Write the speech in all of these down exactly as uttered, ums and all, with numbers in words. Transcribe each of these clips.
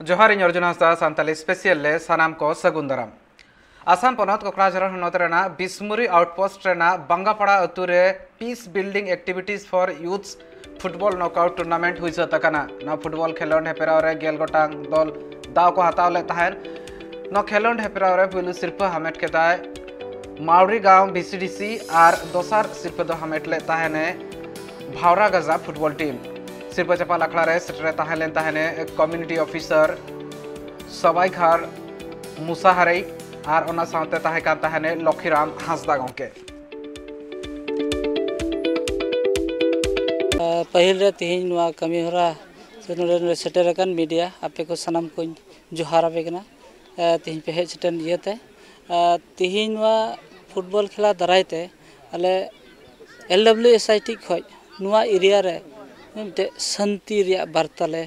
ᱡᱚᱦᱟᱨ, ᱤᱧ ᱚᱨᱡᱩᱱ ᱦᱟᱸᱥᱫᱟ, ᱥᱟᱱᱛᱟᱞᱤ ᱥᱯᱮᱥᱤᱭᱟᱞ ᱨᱮ ᱥᱟᱱᱟᱢ ᱠᱚ ᱥᱟᱹᱜᱩᱱ ᱫᱟᱨᱟᱢ᱾ ᱟᱥᱟᱢ ᱯᱚᱱᱚᱛ ᱠᱚᱠᱲᱟᱡᱷᱚᱨ ᱦᱚᱱᱚᱛ ᱨᱮᱱᱟᱜ ᱵᱤᱥᱢᱩᱨᱤ ᱟᱣᱩᱴᱯᱳᱥᱴ ᱨᱮᱱᱟᱜ ᱵᱟᱝᱜᱟᱯᱟᱲᱟ ᱟᱹᱛᱩ ᱨᱮ Peace Building Activities for Youths football knockout tournament ᱦᱩᱭ ᱥᱟᱹᱛ ᱟᱠᱟᱱᱟ᱾ ᱱᱚᱣᱟ ᱯᱷᱩᱴᱵᱚᱞ ᱠᱷᱮᱞᱳᱰ ᱦᱮᱯᱨᱟᱣ ᱨᱮ ᱜᱮᱞ ᱜᱚᱴᱟᱝ ᱫᱚᱞ ᱫᱟᱣ ᱠᱚ ᱦᱟᱛᱟᱣ ᱞᱮᱫ ᱛᱟᱦᱮᱸᱱ᱾ ᱱᱚᱣᱟ ᱠᱷᱮᱞᱳᱰ ᱦᱮᱯᱨᱟᱣ ᱨᱮ ᱯᱩᱭᱞᱩ ᱥᱤᱨᱯᱟᱹ ᱦᱟᱢᱮᱴ ᱠᱮᱫᱟᱭ ᱢᱟᱣᱨᱤ ᱜᱟᱶ ᱵᱷᱤᱥᱤᱰᱤᱥᱤ ᱟᱨ ᱫᱚᱥᱟᱨ ᱥᱤᱨᱯᱟᱹ ᱫᱚ ᱦᱟᱢᱮᱴ ᱞᱮᱫ ᱛᱟᱦᱮᱸᱱᱮ ᱵᱷᱟᱣᱨᱟ ᱜᱟᱡᱟ ᱯᱷᱩᱴᱵᱚᱞ ᱴᱤᱢ᱾ ᱥᱤᱨᱯᱟᱹ ᱪᱟᱯᱟᱞ ᱟᱠᱷᱲᱟ ᱨᱮ ᱥᱮᱴᱮᱨ ᱛᱟᱦᱮᱸ ᱞᱮᱱ ᱛᱟᱦᱮᱸᱱᱮ ᱠᱚᱢᱤᱭᱩᱱᱤᱴᱤ ᱚᱯᱷᱤᱥᱟᱨ ᱥᱟᱵᱟᱭᱜᱷᱟᱲ ᱢᱩᱥᱟᱦᱟᱨᱤ ᱟᱨ ᱚᱱᱟ ᱥᱟᱶᱛᱮ ᱛᱟᱦᱮᱸ ᱠᱟᱱ ᱛᱟᱦᱮᱸᱱᱮ ᱞᱚᱠᱷᱤᱨᱟᱢ ᱦᱟᱸᱥᱫᱟ ᱜᱚᱢᱠᱮ᱾ ᱯᱟᱹᱦᱤᱞ ᱨᱮ ᱛᱮᱦᱮᱧ ᱱᱚᱣᱟ ᱠᱟᱹᱢᱤ ᱦᱚᱨᱟ ᱥᱮ ᱱᱚᱰᱮ, ᱱᱚᱰᱮ ᱥᱮᱴᱮᱨ ᱟᱠᱟᱱ ᱢᱤᱰᱤᱭᱟ, ᱟᱯᱮ ᱠᱚ ᱥᱟᱱᱟᱢ ᱠᱚᱧ ᱡᱚᱦᱟᱨ ᱟᱯᱮ ᱠᱟᱱᱟ᱾ ᱛᱮᱦᱮᱧ ᱯᱮ ᱦᱮᱡ ᱥᱮᱴᱮᱨ ᱤᱭᱟᱹᱛᱮ, ᱛᱮᱦᱮᱧ ᱱᱚᱣᱟ ᱯᱷᱩᱴᱵᱚᱞ ᱠᱷᱮᱞᱟ ᱫᱟᱨᱟᱭ ᱛᱮ ᱟᱞᱮ ᱮᱞ ᱰᱟᱵᱞᱤᱭᱩ ᱮᱥ ᱟᱭ ᱴᱷᱤᱠ ᱠᱷᱚᱱ ᱱᱚᱣᱟ ᱮᱨᱤᱭᱟ ᱨᱮ ᱢᱤᱫᱴᱮᱡ ᱥᱟᱱᱛᱤ ᱨᱮᱭᱟᱜ ᱵᱟᱨᱛᱟ ᱞᱮ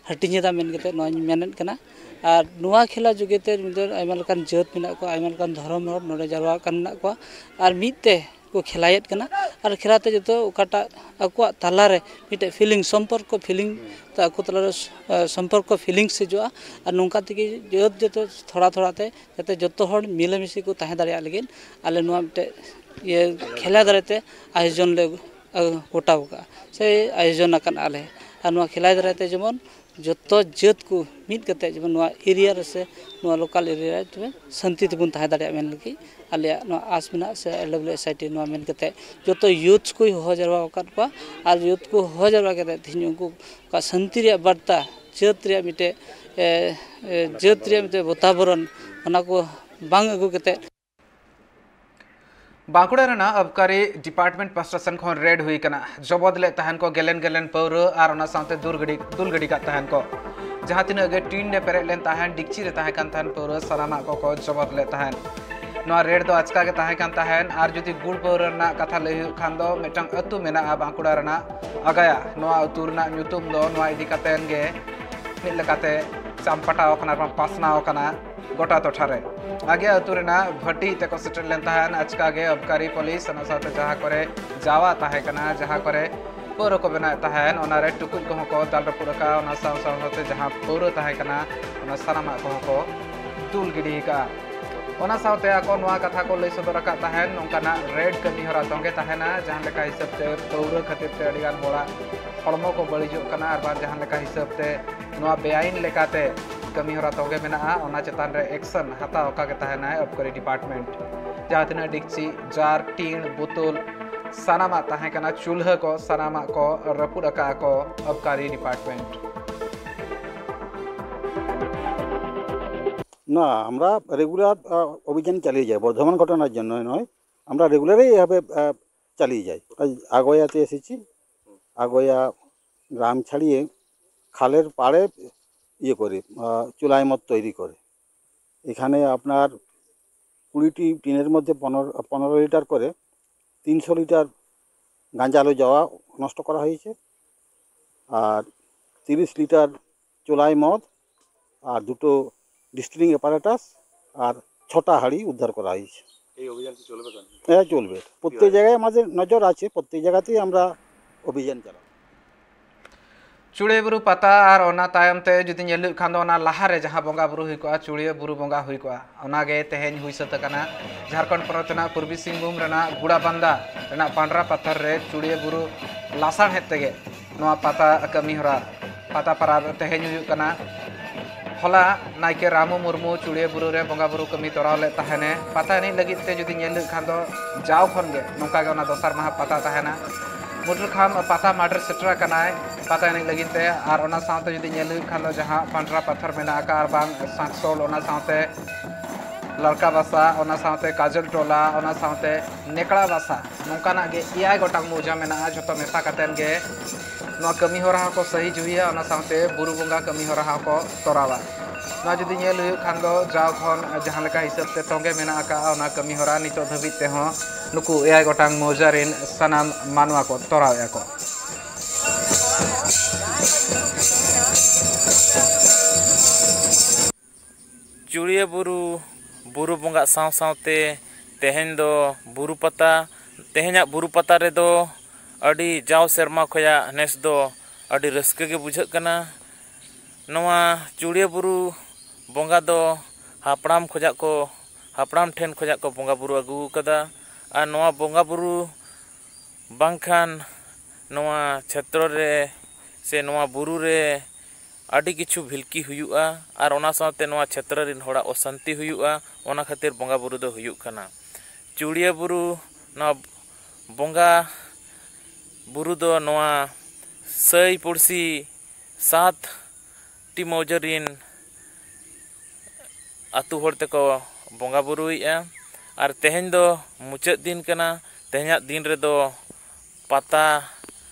ᱦᱟᱹᱴᱤᱧ ᱮᱫᱟ ᱢᱮᱱ ᱠᱟᱛᱮ ᱱᱚᱣᱟᱧ ᱢᱮᱱᱮᱫ ᱠᱟᱱᱟ᱾ ᱟᱨ ᱱᱚᱣᱟ ᱠᱷᱮᱞᱟ ᱡᱩᱜᱮ ᱛᱮ ᱢᱤᱫ ᱟᱭᱢᱟ ᱞᱮᱠᱟᱱ ᱡᱟᱹᱛ ᱢᱮᱱᱟᱜ ᱠᱚᱣᱟ, ᱟᱭᱢᱟ ᱞᱮᱠᱟᱱ ᱫᱷᱚᱨᱚᱢ ᱦᱚᱲ ᱱᱚᱰᱮ ᱡᱟᱨᱣᱟ ᱟᱠᱟᱱ ᱢᱮᱱᱟᱜ ᱠᱚᱣᱟ᱾ ᱟᱨ ᱢᱤᱫ ᱛᱮ ᱠᱚ ᱠᱷᱮᱞᱟᱭᱮᱫ ᱠᱟᱱᱟ᱾ ᱟᱨ ᱠᱷᱮᱞᱟ ᱛᱮ ᱡᱚᱛᱚ ᱚᱠᱟᱴᱟᱜ ᱟᱠᱚᱣᱟᱜ ᱛᱟᱞᱟᱨᱮ ᱢᱤᱫᱴᱮᱡ ᱯᱷᱤᱞᱤᱝ, ᱥᱚᱢᱯᱚᱨᱠᱚ ᱯᱷᱤᱞᱤᱝ, ᱛᱚ ᱟᱠᱚ ᱛᱟᱞᱟᱨᱮ ᱥᱚᱢᱯᱚᱨᱠᱚ ᱯᱷᱤᱞᱤᱝᱥ ᱦᱤᱡᱩᱜᱼᱟ᱾ ᱟᱨ ᱱᱚᱝᱠᱟ ᱛᱮᱜᱮ ᱡᱟᱹᱛ ᱡᱚᱛᱚ ᱛᱷᱚᱲᱟ ᱛᱷᱚᱲᱟ ᱛᱮ ᱡᱟᱛᱮ ᱡᱚᱛᱚ ᱦᱚᱲ ᱢᱤᱞᱮᱢᱤᱥᱮ ᱠᱚ ᱛᱟᱦᱮᱸ ᱫᱟᱲᱮᱭᱟᱜ ᱞᱟᱹᱜᱤᱫ ᱟᱞᱮ ᱱᱚᱣᱟ ᱢᱤᱫᱴᱮᱡ ᱤᱭᱟᱹ ᱠᱷᱮᱞᱟ ᱫᱟᱨᱟᱭ ᱛᱮ ᱟᱭᱳᱡᱚᱱ ᱞᱮ ᱜᱚᱴᱟᱣ ᱠᱟᱜᱼᱟ ᱥᱮ ᱟᱭᱳᱡᱚᱱ ᱟᱠᱟᱫ ᱟᱞᱮ᱾ ᱟᱨ ᱱᱚᱣᱟ ᱠᱷᱮᱞᱟ ᱫᱟᱨᱟᱭ ᱛᱮ ᱡᱮᱢᱚᱱ ᱡᱚᱛᱚ ᱡᱟᱹᱛ ᱠᱚ ᱢᱤᱫ ᱠᱟᱛᱮ ᱡᱮᱢᱚᱱ ᱱᱚᱣᱟ ᱮᱨᱤᱭᱟ ᱨᱮ ᱥᱮ ᱱᱚᱣᱟ ᱞᱳᱠᱟᱞ ᱮᱨᱤᱭᱟ ᱨᱮ ᱛᱚᱵᱮ ᱥᱟᱱᱛᱤ ᱛᱮᱵᱚᱱ ᱛᱟᱦᱮᱸ ᱫᱟᱲᱮᱭᱟᱜᱼᱟ ᱢᱮᱱ ᱞᱟᱹᱜᱤᱫ ᱟᱞᱮᱭᱟᱜ ᱱᱚᱣᱟ ᱟᱥ ᱢᱮᱱᱟᱜᱼᱟ ᱥᱮ L W S I T ᱱᱚᱣᱟ ᱢᱮᱱ ᱠᱟᱛᱮ ᱡᱚᱛᱚ ᱭᱩᱛᱷᱥ ᱠᱚᱭ ᱦᱚᱦᱚ ᱡᱟᱨᱣᱟ ᱟᱠᱟᱫ ᱠᱚᱣᱟ᱾ ᱟᱨ ᱭᱩᱛᱷ ᱠᱚ ᱦᱚᱦᱚ ᱡᱟᱨᱣᱟ ᱠᱟᱛᱮ ᱛᱮᱦᱮᱧ ᱩᱱᱠᱩ ᱚᱠᱟ ᱥᱟᱱᱛᱤ ᱨᱮᱭᱟᱜ ᱵᱟᱨᱛᱟ, ᱡᱟᱹᱛ ᱨᱮᱭᱟᱜ ᱢᱤᱫᱴᱮᱡ, ᱮ, ᱮ, ᱡᱟᱹᱛ ᱨᱮᱭᱟᱜ ᱢᱤᱫᱴᱮᱡ ᱵᱟᱛᱟᱵᱚᱨᱚᱱ, ᱚᱱᱟ ᱠᱚ ᱵᱟᱝ ᱟᱹᱜᱩ ᱠᱟᱛᱮ᱾ ᱵᱟᱸᱠᱩᱲᱟ ᱨᱮᱱᱟᱜ ᱟᱵᱠᱟᱨᱤ ᱰᱤᱯᱟᱨᱴᱢᱮᱱᱴ ᱯᱟᱥᱴᱟ ᱥᱮᱱ ᱠᱷᱚᱱ ᱨᱮᱰ ᱦᱩᱭ ᱠᱟᱱᱟ᱾ ᱡᱚᱵᱚᱫ ᱞᱮᱫ ᱛᱟᱦᱮᱱ ᱠᱚ ᱜᱮᱞᱮᱱ ᱜᱮᱞᱮᱱ ᱯᱟᱹᱣᱨᱟᱹ ᱟᱨ ᱚᱱᱟ ᱥᱟᱶᱛᱮ ᱫᱩᱞ ᱜᱟᱹᱰᱤ, ᱫᱩᱞ ᱜᱟᱹᱰᱤ ᱠᱟᱜ ᱛᱟᱦᱮᱱ ᱠᱚ᱾ ᱡᱟᱦᱟᱸ ᱛᱤᱱᱟᱹᱜ ᱜᱮ ᱴᱤᱱ ᱨᱮ ᱯᱮᱨᱮᱡ ᱞᱮᱱ ᱛᱟᱦᱮᱱ, ᱰᱤᱠᱪᱤ ᱨᱮ ᱛᱟᱦᱮᱸ ᱠᱟᱱ ᱛᱟᱦᱮᱱ ᱯᱟᱹᱣᱨᱟᱹ, ᱥᱟᱱᱟᱢᱟᱜ ᱠᱚᱠᱚ ᱡᱚᱵᱚᱫ ᱞᱮᱫ ᱛᱟᱦᱮᱱ᱾ ᱱᱚᱣᱟ ᱨᱮᱰ ᱫᱚ ᱟᱪᱠᱟ ᱜᱮ ᱛᱟᱦᱮᱸ ᱠᱟᱱ ᱛᱟᱦᱮᱱ᱾ ᱟᱨ ᱡᱩᱫᱤ ᱜᱩᱲ ᱯᱟᱹᱣᱨᱟᱹ ᱨᱮᱱᱟᱜ ᱠᱟᱛᱷᱟ ᱞᱟᱹᱭ ᱦᱩᱭᱩᱜ ᱠᱷᱟᱱ ᱫᱚ ᱢᱤᱫᱴᱟᱝ ᱟᱹᱛᱩ ᱢᱮᱱᱟᱜᱼᱟ ᱵᱟᱸᱠᱩᱲᱟ ᱨᱮᱱᱟᱜ ᱟᱜᱟᱭᱟ᱾ ᱱᱚᱣᱟ ᱟᱹᱛᱩ ᱨᱮᱱᱟᱜ ᱧᱩᱛᱩᱢ ᱫᱚ ᱱᱚᱣᱟ ᱤᱫᱤ ᱠᱟᱛᱮᱱ ᱜᱮ ᱢᱤᱫ ᱞᱮᱠᱟᱛᱮ ᱪᱟᱢᱯᱟᱴᱟᱣ ᱟᱠᱟᱱᱟ ᱟᱨ ᱵᱟᱝ ᱯᱟᱥᱱᱟᱣ ᱟᱠᱟᱱᱟ ᱜᱚᱴᱟ ᱴᱚᱴᱷᱟ ᱨᱮ᱾ ᱟᱜᱮ ᱟᱹᱛᱩ ᱨᱮᱱᱟᱜ ᱵᱷᱟᱹᱴᱤ ᱛᱮᱠᱚ ᱥᱮᱴᱮᱨ ᱞᱮᱱ ᱛᱟᱦᱮᱸᱱ᱾ ᱟᱪᱠᱟ ᱜᱮ ᱟᱵᱠᱟᱨᱤ ᱯᱩᱞᱤᱥ ᱚᱱᱟ ᱥᱟᱶᱛᱮ ᱡᱟᱦᱟᱸ ᱠᱚᱨᱮ ᱡᱟᱣᱟ ᱛᱟᱦᱮᱸ ᱠᱟᱱᱟ, ᱡᱟᱦᱟᱸ ᱠᱚᱨᱮ ᱯᱟᱹᱣᱨᱟᱹ ᱠᱚ ᱵᱮᱱᱟᱣᱮᱫ ᱛᱟᱦᱮᱸᱫ, ᱚᱱᱟᱨᱮ ᱴᱩᱠᱩᱡ ᱠᱚᱦᱚᱸ ᱠᱚ ᱫᱟᱞ ᱨᱟᱹᱯᱩᱫ ᱟᱠᱟᱫᱼᱟ᱾ ᱚᱱᱟ ᱥᱟᱶ ᱥᱟᱶ ᱥᱟᱶᱛᱮ ᱡᱟᱦᱟᱸ ᱯᱟᱹᱣᱨᱟᱹ ᱛᱟᱦᱮᱸ ᱠᱟᱱᱟ, ᱚᱱᱟ ᱥᱟᱱᱟᱢᱟᱜ ᱠᱚᱦᱚᱸ ᱠᱚ ᱫᱩᱞ ᱜᱤᱰᱤ ᱟᱠᱟᱫᱼᱟ᱾ ᱚᱱᱟ ᱥᱟᱶᱛᱮ ᱟᱠᱚ ᱱᱚᱣᱟ ᱠᱟᱛᱷᱟ ᱠᱚ ᱞᱟᱹᱭ ᱥᱚᱫᱚᱨ ᱟᱠᱟᱫ ᱛᱟᱦᱮᱸᱫ, ᱱᱚᱝᱠᱟᱱᱟᱜ ᱨᱮᱰ ᱠᱟᱹᱢᱤ ᱦᱚᱨᱟ ᱛᱚᱸᱜᱮ ᱛᱟᱦᱮᱱᱟ, ᱡᱟᱦᱟᱸ ᱞᱮᱠᱟ ᱦᱤᱥᱟᱹᱵ ᱛᱮ ᱯᱟᱹᱣᱨᱟᱹ ᱠᱷᱟᱹᱛᱤᱨ ᱛᱮ ᱟᱹᱰᱤᱜᱟᱱ ᱦᱚᱲᱟᱜ ᱦᱚᱲᱢᱚ ᱠᱚ ᱵᱟᱹᱲᱤᱡᱚᱜ ᱠᱟᱱᱟ, ᱟᱨ ᱵᱟᱝ ᱡᱟᱦᱟᱸ ᱞᱮᱠᱟ ᱦᱤᱥᱟᱹᱵ ᱛᱮ ᱱᱚᱣᱟ ᱵᱮᱟᱭᱤᱱ ᱞᱮᱠᱟᱛᱮ ᱠᱟᱹᱢᱤ ᱦᱚᱨᱟ ᱛᱚᱸᱜᱮ ᱢᱮᱱᱟᱜᱼᱟ, ᱚᱱᱟ ᱪᱮᱛᱟᱱ ᱨᱮ ᱮᱠᱥᱚᱱ ᱦᱟᱛᱟᱣ ᱟᱠᱟ ᱜᱮ ᱛᱟᱦᱮᱱᱟᱭ ᱟᱵᱠᱟᱨᱤ ᱰᱤᱯᱟᱨᱴᱢᱮᱱᱴ᱾ ᱡᱟᱦᱟᱸ ᱛᱤᱱᱟᱹᱜ ᱰᱮᱠᱪᱤ, ᱡᱟᱨ, ᱴᱤᱱ, ᱵᱳᱛᱳᱞ, ᱥᱟᱱᱟᱢᱟᱜ ᱛᱟᱦᱮᱸ ᱠᱟᱱᱟ, ᱪᱩᱞᱦᱟᱹ ᱠᱚ, ᱥᱟᱱᱟᱢᱟᱜ ᱠᱚ ᱨᱟᱹᱯᱩᱫ ᱟᱠᱟᱫᱼᱟ ᱠᱚ ᱟᱵᱠᱟᱨᱤ ᱰᱤᱯᱟᱨᱴᱢᱮᱱᱴ᱾ না, আমরা রেগুলার অভিযান চালিয়ে যাই। বর্ধমান ঘটনার জন্য নয়, আমরা রেগুলারই এভাবে আহ, চালিয়ে যাই। ওই আগোয়াতে এসেছি, আগোয়া গ্রাম ছাড়িয়ে খালের পাড়ে ইয়ে করে, আহ, চুলাই মদ তৈরি করে। এখানে আপনার কুড়িটি টিনের মধ্যে পনেরো পনেরো লিটার করে তিনশো লিটার গাঁজালো জওয়া নষ্ট করা হয়েছে, আর তিরিশ লিটার চুলাই মদ, আর দুটো ডিস্টিলিং অ্যাপারেটাস, আর ছটা হাঁড়ি উদ্ধার করা হয়েছে। এই অভিযান কি চলবে তো? হ্যাঁ, চলবে। প্রত্যেক জায়গায় আমাদের নজর আছে, প্রত্যেক জায়গাতেই আমরা অভিযান চালাবো। ᱪᱩᱲᱤᱭᱟᱹ ᱵᱩᱨᱩ ᱯᱟᱛᱟ ᱟᱨ ᱚᱱᱟ ᱛᱟᱭᱚᱢ ᱛᱮ ᱡᱩᱫᱤ ᱧᱮᱞ ᱦᱩᱭᱩᱜ ᱠᱷᱟᱱ ᱫᱚ, ᱚᱱᱟ ᱞᱟᱦᱟᱨᱮ ᱡᱟᱦᱟᱸ ᱵᱚᱸᱜᱟ ᱵᱩᱨᱩ ᱦᱩᱭ ᱠᱚᱜᱼᱟ, ᱪᱩᱲᱤᱭᱟᱹ ᱵᱩᱨᱩ ᱵᱚᱸᱜᱟ ᱦᱩᱭ ᱠᱚᱜᱼᱟ, ᱚᱱᱟᱜᱮ ᱛᱮᱦᱮᱧ ᱦᱩᱭ ᱥᱟᱹᱛ ᱟᱠᱟᱱᱟ᱾ ᱡᱷᱟᱲᱠᱷᱚᱸᱰ ᱯᱚᱱᱚᱛ ᱨᱮᱱᱟᱜ ᱯᱩᱨᱵᱤ ᱥᱤᱝᱵᱷᱩᱢ ᱨᱮᱱᱟᱜ ᱜᱩᱲᱟᱵᱟᱱᱫᱟ ᱨᱮᱱᱟᱜ ᱯᱟᱸᱰᱨᱟ ᱯᱟᱛᱷᱚᱨ ᱨᱮ ᱪᱩᱲᱤᱭᱟᱹ ᱵᱩᱨᱩ ᱞᱟᱥᱟᱬᱦᱮᱫ ᱛᱮᱜᱮ ᱱᱚᱣᱟ ᱯᱟᱛᱟ ᱠᱟᱹᱢᱤ ᱦᱚᱨᱟ, ᱯᱟᱛᱟ ᱯᱟᱨᱟᱵᱽ ᱛᱮᱦᱮᱧ ᱦᱩᱭᱩᱜ ᱠᱟᱱᱟ᱾ ᱦᱚᱞᱟ ᱱᱟᱭᱠᱮ ᱨᱟᱢᱩ ᱢᱩᱨᱢᱩ ᱪᱩᱲᱤᱭᱟᱹ ᱵᱩᱨᱩ ᱨᱮ ᱵᱚᱸᱜᱟ ᱵᱩᱨᱩ ᱠᱟᱹᱢᱤ ᱛᱚᱨᱟᱣ ᱞᱮᱫ ᱛᱟᱦᱮᱱᱮ᱾ ᱯᱟᱛᱟ ᱮᱱᱮᱡ ᱞᱟᱹᱜᱤᱫ ᱛᱮ ᱡᱩᱫᱤ ᱧᱮᱞ ᱦᱩᱭᱩᱜ ᱠᱷᱟᱱ ᱫᱚ, ᱡᱟᱣ ᱠᱷᱚᱱ ᱜᱮ ᱱᱚᱝᱠᱟ ᱜᱮ ᱚᱱᱟ ᱫᱚᱥᱟᱨ ᱢᱟᱦᱟ ᱯᱟᱛᱟ ᱛᱟᱦᱮᱱᱟ᱾ ᱢᱩᱴᱨᱟᱹᱠᱷᱟᱢ ᱯᱟᱛᱟ ᱢᱟᱴᱷ ᱨᱮ ᱥᱮᱴᱮᱨ ᱟᱠᱟᱱᱟᱭ ᱯᱟᱛᱟ ᱮᱱᱮᱡ ᱞᱟᱹᱜᱤᱫ ᱛᱮ᱾ ᱟᱨ ᱚᱱᱟ ᱥᱟᱶᱛᱮ ᱡᱩᱫᱤ ᱧᱮᱞ ᱦᱩᱭᱩᱜ ᱠᱷᱟᱱ ᱫᱚ, ᱡᱟᱦᱟᱸ ᱯᱟᱸᱰᱨᱟ ᱯᱟᱛᱷᱚᱨ ᱢᱮᱱᱟᱜ ᱟᱠᱟᱫ, ᱟᱨ ᱵᱟᱝ ᱥᱟᱸᱠᱥᱚᱞ, ᱚᱱᱟ ᱥᱟᱶᱛᱮ ᱞᱟᱲᱠᱟ ᱵᱟᱥᱟ, ᱚᱱᱟ ᱥᱟᱶᱛᱮ ᱠᱟᱡᱚᱞ ᱴᱚᱞᱟ, ᱚᱱᱟ ᱥᱟᱶᱛᱮ ᱱᱮᱠᱲᱟ ᱵᱟᱥᱟ, ᱱᱚᱝᱠᱟᱱᱟᱜ ᱜᱮ ᱮᱭᱟᱭ ᱜᱚᱴᱟᱝ ᱢᱳᱣᱡᱟ ᱢᱮᱱᱟᱜᱼᱟ᱾ ᱡᱷᱚᱛᱚ ᱢᱮᱥᱟ ᱠᱟᱛᱮᱱ ᱜᱮ ᱱᱚᱣᱟ ᱠᱟᱹᱢᱤ ᱦᱚᱨᱟ ᱦᱚᱸᱠᱚ ᱥᱟᱹᱦᱤ ᱡᱩᱦᱤᱭᱟ, ᱚᱱᱟ ᱥᱟᱶᱛᱮ ᱵᱩᱨᱩ ᱵᱚᱸᱜᱟ ᱠᱟᱹᱢᱤ ᱦᱚᱨᱟ ᱦᱚᱸᱠᱚ ᱛᱚᱨᱟᱣᱟ᱾ ᱱᱚᱣᱟ ᱡᱩᱫᱤ ᱧᱮᱞ ᱦᱩᱭᱩᱜ ᱠᱷᱟᱱ ᱫᱚ, ᱡᱟᱣ ᱠᱷᱚᱱ ᱡᱟᱦᱟᱸ ᱞᱮᱠᱟ ᱦᱤᱥᱟᱹᱵ ᱛᱮ ᱛᱚᱸᱜᱮ ᱢᱮᱱᱟᱜ ᱟᱠᱟᱫᱼᱟ, ᱚᱱᱟ ᱠᱟᱹᱢᱤ ᱦᱚᱨᱟ ᱱᱤᱛᱚᱜ ᱫᱷᱟᱹᱵᱤᱡ ᱛᱮᱦᱚᱸ ᱱᱩᱠᱩ ᱮᱭᱟᱭ ᱜᱚᱴᱟᱝ ᱢᱳᱣᱡᱟ ᱨᱮᱱ ᱥᱟᱱᱟᱢ ᱢᱟᱱᱣᱟ ᱠᱚ ᱛᱚᱨᱟᱣᱮᱫᱼᱟ ᱠᱚ᱾ ᱪᱩᱲᱤᱭᱟᱹ ᱵᱩᱨᱩ, ᱵᱩᱨᱩ ᱵᱚᱸᱜᱟᱜ ᱥᱟᱶ ᱥᱟᱶᱛᱮ ᱛᱮᱦᱮᱧ ᱫᱚ ᱵᱩᱨᱩ ᱯᱟᱛᱟ᱾ ᱛᱮᱦᱮᱧᱟᱜ ᱵᱩᱨᱩ ᱯᱟᱛᱟ ᱨᱮᱫᱚ ᱟᱹᱰᱤ ᱡᱟᱣ ᱥᱮᱨᱢᱟ ᱠᱷᱚᱭᱟᱜ ᱱᱮᱥ ᱫᱚ ᱟᱹᱰᱤ ᱨᱟᱹᱥᱠᱟᱹ ᱜᱮ ᱵᱩᱡᱷᱟᱹᱜ ᱠᱟᱱᱟ᱾ ᱱᱚᱣᱟ ᱪᱩᱲᱤᱭᱟᱹ ᱵᱩᱨᱩ ᱵᱚᱸᱜᱟ ᱫᱚ ᱦᱟᱯᱲᱟᱢ ᱠᱷᱚᱡᱟᱜ ᱠᱚ, ᱦᱟᱯᱲᱟᱢ ᱴᱷᱮᱱ ᱠᱷᱚᱡᱟᱜ ᱠᱚ ᱵᱚᱸᱜᱟ ᱵᱩᱨᱩ ᱟᱹᱜᱩ ᱟᱠᱟᱫᱟ᱾ ᱟᱨ ᱱᱚᱣᱟ ᱵᱚᱸᱜᱟ ᱵᱩᱨᱩ ᱵᱟᱝᱠᱷᱟᱱ ᱱᱚᱣᱟ ᱪᱷᱮᱛᱨᱚ ᱨᱮ ᱥᱮ ᱱᱚᱣᱟ ᱵᱩᱨᱩ ᱨᱮ ᱟᱹᱰᱤ ᱠᱤᱪᱷᱩ ᱵᱷᱤᱞᱠᱤ ᱦᱩᱭᱩᱜᱼᱟ᱾ ᱟᱨ ᱚᱱᱟ ᱥᱟᱶᱛᱮ ᱱᱚᱣᱟ ᱪᱷᱮᱛᱨᱚ ᱨᱮᱱ ᱦᱚᱲᱟᱜ ᱚᱥᱟᱱᱛᱤ ᱦᱩᱭᱩᱜᱼᱟ᱾ ᱚᱱᱟ ᱠᱷᱟᱹᱛᱤᱨ ᱵᱚᱸᱜᱟ ᱵᱩᱨᱩ ᱫᱚ ᱦᱩᱭᱩᱜ ᱠᱟᱱᱟ᱾ ᱪᱩᱲᱤᱭᱟᱹ ᱵᱩᱨᱩ, ᱱᱚᱣᱟ ᱵᱚᱸᱜᱟ ᱵᱩᱨᱩ ᱫᱚ ᱱᱚᱣᱟ ᱥᱟᱹᱭ ᱯᱩᱲᱥᱤ ᱥᱟᱛ ᱴᱤ ᱢᱟᱹᱣᱡᱟᱹ ᱨᱤᱱ ᱟᱹᱛᱩ ᱦᱚᱲ ᱛᱮᱠᱚ ᱵᱚᱸᱜᱟ ᱵᱩᱨᱩᱭᱮᱫᱼᱟ᱾ ᱟᱨ ᱛᱮᱦᱮᱧ ᱫᱚ ᱢᱩᱪᱟᱹᱫ ᱫᱤᱱ ᱠᱟᱱᱟ᱾ ᱛᱮᱦᱮᱧᱟᱜ ᱫᱤᱱ ᱨᱮᱫᱚ ᱯᱟᱛᱟ